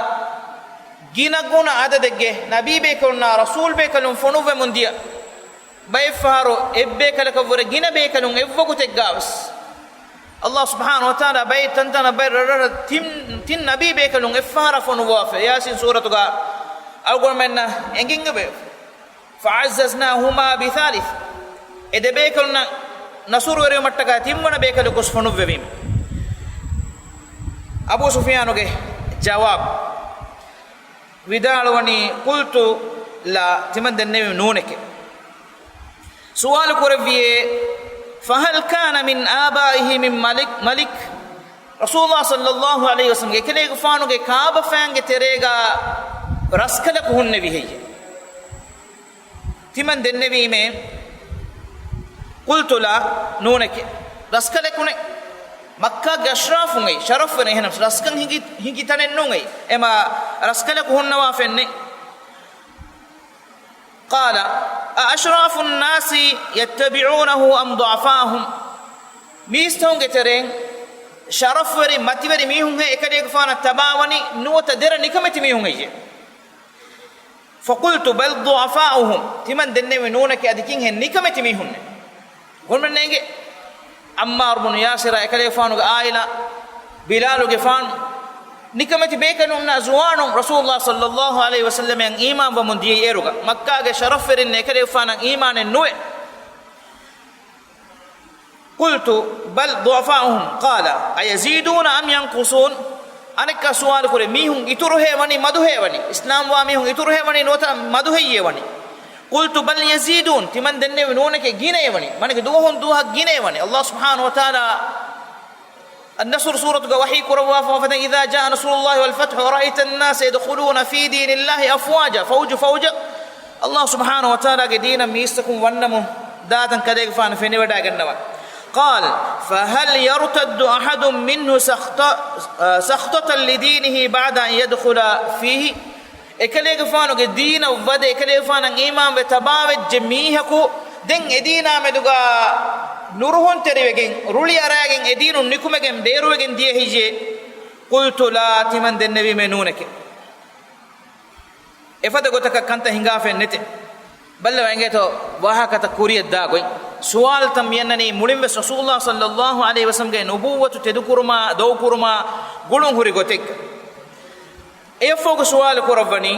ގިނަގުނަ އަދަދެއްގެ ނަބީ ބޭކަލުންނާ ރަސޫލް ބޭކަލުން ފޮނުއްވެމުން ދިޔަ، ބައެއްފަހަރު އެއްބޭކަލަކަށްވުރެ ގިނަ ބޭކަލުން އެއްވަގުތެއްގަވެސް. އައްލާހު ސުބްޙާނަހު ވަތަޢާލާ ބައެއް ތަންތަނަށް ބައެއް ރަށްރަށަށް ތިން، ތިން ނަބީ ބޭކަލުން އެއްފަހަރަށް ފޮނުއްވާފަ. ޔާސީން ސޫރަތުގަ އަޅުގަނޑުމެންނަށް އެނގިން އެބަ. فعززناهما بثالث. އެ ދެބޭކަލުންނަށް ނަޞްރުވެރިވުމަށްޓަކާ ތިންވަނަ ބޭކަލަކުވެސް ފޮނުއްވެވީމެ. އަބޫ ސުފްޔާނުގެ ޖަވާބު ވިދާޅުވަނީ، قلت لا، ތިމަން ދެންނެވީ ނޫނެކޭ. ސުވާލު ކުރެއްވިއޭ، فهل كان من آبائه من ملك، ملك؟ ރަސޫލުﷲ ޞައްލަﷲ ޢަލައިހި ވަސައްލަމްގެ އެކަލޭގެފާނުގެ ކާބަފައިންގެ ތެރޭގަ ރަސްކަލަކު ހުންނެވި ހެއްޔޭ؟ ތިމަން ދެންނެވީމޭ، قلت لا، ނޫނެކޭ. ރަސްކަލަކުނެއް. މައްކާގެ އަޝްރާފުން އެއީ، ޝަރަފްވެރިން، އެހެނަސް ރަސްކަން ހިނގި، ހިނގި ތަނެއް ނޫން އެއީ. އެމާ ރަސްކަލަކު ހުންނަވާފައެއްނެތް. قال أأشراف الناس يتبعونه أم ضعفاؤهم؟ މީސްތަކުންގެ ތެރެއިން ޝަރަފްވެރި، މަތިވެރި މީހުންހޭ އެކަލޭގެފާނަށް ތަބާވަނީ ނުވަތަ ދެރަ ނިކަމެތި މީހުން ހެއްޔޭ؟ فقلت بل ضعفاؤهم، ތިމަން ދެންނެވި ނޫނެކޭ، އަދި ކިހެން ނިކަމެތި މީހުންނޭ. ގުޅުމެއް ނޭނގެ. ޢައްމާރު ބުނު ޔާސިރާ އެކަލޭގެފާނުގެ ޢާއިލާ، ބިލާލުގެފާނު، ނިކަމެތި ބޭކަލުންނާ ޒުވާނުން ރަސޫލުﷲ ޞައްލަﷲ ޢަލައިހި ވަސައްލަމައަށް އީމާންވަމުން ދިޔައީ އޭރުގަ. މައްކާގެ ޝަރަފްވެރިން އެކަލޭގެފާނަށް އީމާނެއް ނުވޭ. قلت بل ضعفاؤهم. قال أيزيدون أم ينقصون؟ އަނެއްކާ ސުވާލު ކުރޭ، މީހުން އިތުރުހޭ ވަނީ މަދުހޭ ވަނީ؟ އިސްލާމްވާ މީހުން އިތުރުހޭ ވަނީ ނުވަތަ މަދުހެއްޔޭ ވަނީ؟ قلت بل يزيدون، ތިމަން ދެންނެވި ނޫނެކޭ، ގިނައެވަނީ. މާނަކީ ދުވަހުން ދުވަހަށް ގިނައެވަނީ. އައްލާހު ސުބްޙާނަހު ވަތަޢާލާ އައްނަޞްރު ސޫރަތުގަ ވަޙީ ކުރައްވާފަ، فإذا جاء نصر الله والفتح ورأيت الناس يدخلون في دين الله أفواجا، ފައުޖު ފައުޖަށް، އައްލާހު ސުބްޙާނަހު ވަތަޢާލާގެ ދީނަށް މީސްތަކުން ވަންނަމުން ދާތަން ކަލޭގެފާނު ފެނިވަޑައިގަންނަވާ. قال فهل يرتد أحد منه سخط-، سخطة لدينه بعد أن يدخل فيه؟ އެކަލޭގެފާނުގެ ދީނަށް ވަދެ، އެކަލޭގެފާނަށް އީމާންވެ ތަބާވެއްޖެ މީހަކު ދެން އެދީނާމެދުގަ ނުރުހުންތެރިވެގެން، ރުޅިއަރާގެން އެދީނުން ނިކުމެގެން ބޭރުވެގެން ދިޔަ ހެއްޔޭ؟ قلت لا، ތިމަން ދެންނެވީމޭ ނޫނެކޭ. އެފަދަ ގޮތަކަށް ކަންތައް ހިނގާފައެއް ނެތޭ. ބައްލަވާ އިނގޭތޯ ވާހަކަތައް ކުރިއަށް ދާ ގޮތް. ސުވާލުތައް މިއަންނަނީ މުޅިންވެސް ރަސޫލުﷲ ޞައްލަﷲ ޢަލައިހި ވަސައްލަމްގެ ނުބުއްވަތު ތެދުކުރުމާ، ދޮގުކުރުމާ ގުޅުން ހުރި ގޮތެއްގަ. އެއަށްފަހުގަ ސުވާލު ކުރައްވަނީ،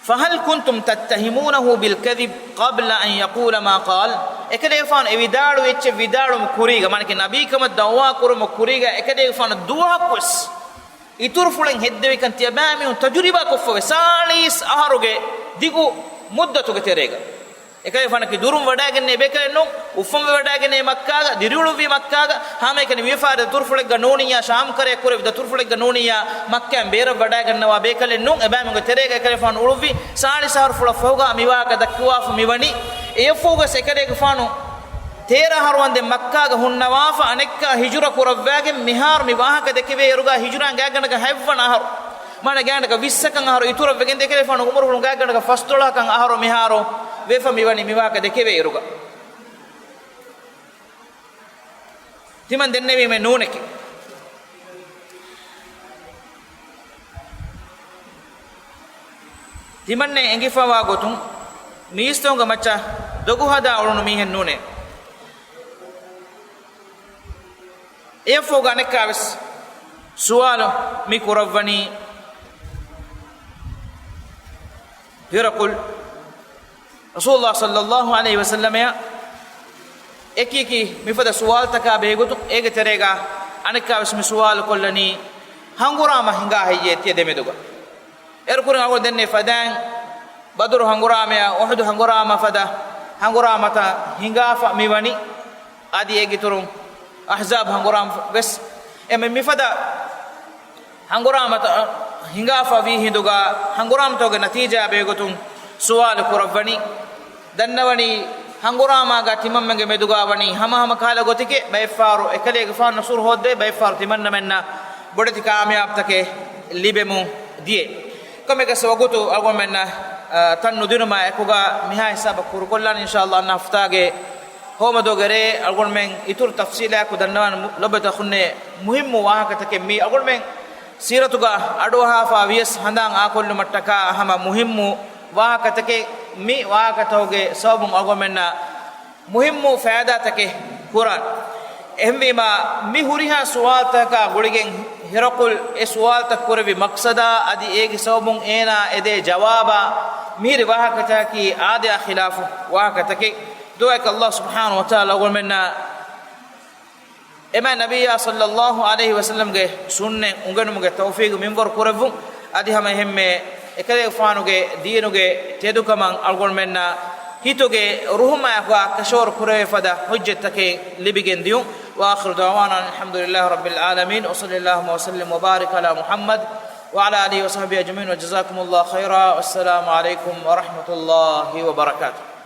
فهل كنتم تتهمونه بالكذب قبل أن يقول ما قال؟ އެކަލޭގެފާނު އެ ވިދާޅުވި އެއްޗެއް ވިދާޅުވުމުގެ ކުރީގަ، މާނަކީ ނަބީކަމަށް ދަޢުވާ ކުރުމުގެ ކުރީގަ އެކަލޭގެފާނު ދުވަހަކުވެސް އިތުރުފުޅެއް ހެއްދެވިކަން ތިޔަބައިމީހުން ތަޖުރިބާ ކޮށްފަވޭ، ސާޅީސް އަހަރުގެ ދިގު މުއްދަތުގެ ތެރޭގަ. އެކަލޭގެފާނަކީ ދުރުން ވަޑައިގެންނެވި ބޭކަލެއް ނޫން. އުފަންވެ ވަޑައިގެންނެވި މައްކާގަ، ދިރިއުޅުއްވީ މައްކާގަ، ހަމައެކަނި ވިޔަފާރި ދަތުރުފުޅެއްގަ ނޫނިއްޔާ، ޝާމްކަރައަށް ކުރެއްވި ދަތުރުފުޅެއްގަ ނޫނިއްޔާ، މައްކާއިން ބޭރަށް ވަޑައިގަންނަވާ ބޭކަލެއް ނޫން. އެބައިމީހުންގެ ތެރޭގަ އެކަލޭގެފާނު އުޅުއްވި ސާޅީސް އަހަރުފުޅަށްފަހުގަ މިވާހަކަ ދައްކަވާފަ މިވަނީ. އެއަށްފަހުގަސް އެކަލޭގެފާނު ތޭރަ އަހަރު ވަންދެން މައްކާގަ ހުންނަވާފަ، އަނެއްކާ ހިޖުރަ ކުރައްވާގެން މިހާރު މި ވާހަކަ ދެކެވޭ އިރުގަ ހިޖުރާ ގާތްގަނޑަކަށް ހަތްވަނަ އަހަރު. މާނަ ގާތްގަނޑަކަށް ވިއްސަކަށް އަހަރު އިތުރަށްވެގެން އެކަލޭގެފާނު އުމުރުފުޅު ގާތްގަނޑަކަށް ފަސްދޮޅަހަކަށް އަހަރު މިހާރު ވެފަ މިވަނީ މިވާހަކަ ދެކެވޭ އިރުގަ. ތިމަން ދެންނެވީމޭ ނޫނެކޭ. ތިމަންނަށް އެނގިފަވާ ގޮތުން މީސްތަކުންގެ މައްޗަށް ދޮގު ހަދާ އުޅުނު މީހެއް ނޫނޭ. އެއަށްފަހުގަ އަނެއްކާވެސް ސުވާލު މި ކުރައްވަނީ ހިރަޤުލް ރަސޫލުﷲ ޞައްލަﷲ ޢަލައިހި ވަސައްލަމައަށް އެކިއެކި މިފަދަ ސުވާލުތަކާ ބެހޭގޮތުން އޭގެ ތެރޭގަ އަނެއްކާވެސް މި ސުވާލު ކޮށްލަނީ، ހަނގުރާމަ ހިނގާ ހެއްޔޭ ތިޔަ ދެމެދުގަ؟ އޭރުކުރިން އަޅުގަނޑު ދެންނެވި ފަދައިން ބަދުރު ހަނގުރާމަޔާ އުޙުދު ހަނގުރާމަ ފަދަ ހަނގުރާމަތައް ހިނގާފަ މިވަނީ. އަދި އޭގެ އިތުރުން އަޙްޒާބް ހަނގުރާމަ ވެސް. އެ މި-، މިފަދަ ހަނގުރާމަތައް ހިނގާފަ ވީ ހިނދުގަ ހަނގުރާމަތަކުގެ ނަތީޖާ ބެހޭގޮތުން ސުވާލު ކުރައްވަނީ. ދަންނަވަނީ، ހަނގުރާމާގަ ތިމަންމެންގެ މެދުގަ ވަނީ ހަމަހަމަ ކަހަލަ ގޮތެކޭ، ބައެއްފަހަރު އެކަލޭގެފާނު ނަޞްރު ހޯއްދޭ، ބައެއްފަހަރު ތިމަންނަމެންނަށް ބޮޑެތި ކާމިޔާބުތަކެއް ލިބެމުން ދިޔަ. ކޮންމެއަކަސް ވަގުތު އަޅުގަނޑުމެންނަށް، އާ، ތަން ނުދިނުމާ އެކުގަ މިހާ ހިސާބަށް ކުރުކޮށްލާނީ އިންޝާﷲ އަންނަ ހަފްތާގެ ހޯމަދުވަހުގެ ރޭ. އަޅުގަނޑުމެން އިތުރު ތަފްސީލާއެކު ދަންނަވާން މު-، ލޮބުވެތި އަޚުންނޭ، މުހިއްމު ވާހަކަތަކެއް މީ. އަޅުގަނޑުމެން ސީރަތުގަ އަޑުއަހާފަ ވިޔަސް ހަނދާން އާކޮށްލުމަށްޓަކާ ހަމަ މުހިއްމު ވާހަކަތަކެއް. މި ވާހަކަތަކުގެ ސަބަބުން އަޅުގަނޑުމެންނަށް މުހިއްމު ފައިދާތަކެއް ކުރާން. އެހެންވީމާ، މި ހުރިހާ ސުވާލުތަކާ ގުޅިގެން ހިރަޤުލް އެ ސުވާލުތައް ކުރެއްވި މަޤްޞަދާ އަދި އޭގެ ސަބަބުން އޭނާ އެދޭ ޖަވާބާ މިހިރި ވާހަކަތަކަކީ އާދަޔާ ޚިލާފު ވާހަކަތަކެއް. ދުޢާއަކީ ﷲ ސުބްޙާނަހޫ ވަތަޢާލާ އަޅުގަނޑުމެންނަށް އެމާ ނަބިއްޔާ ޞައްލައްލާހު ޢަލައިހި ވަސައްލަމްގެ ސުންނަތް އުނގެނުމުގެ ތައުފީޤު މިންވަރު ކުރެއްވުން. އަދި ހަމަ އެހެންމެ އެކަލޭގެފާނުގެ ދީނުގެ ތެދުކަމަށް އަޅުގަނޑުމެންނަށް ހިތުގެ ރުހުމާއެކު ކަށަވަރު ކުރެވޭ ފަދަ ޙުއްޖަތްތަކެއް ލިބިގެން ދިޔުން. وآخر دعوانا أن الحمد لله رب العالمين، وصل اللهم وسلم وبارك على محمد وعلى آله وصحبه أجمعين، وجزاكم الله خيرا، والسلام عليكم ورحمة الله وبركاته.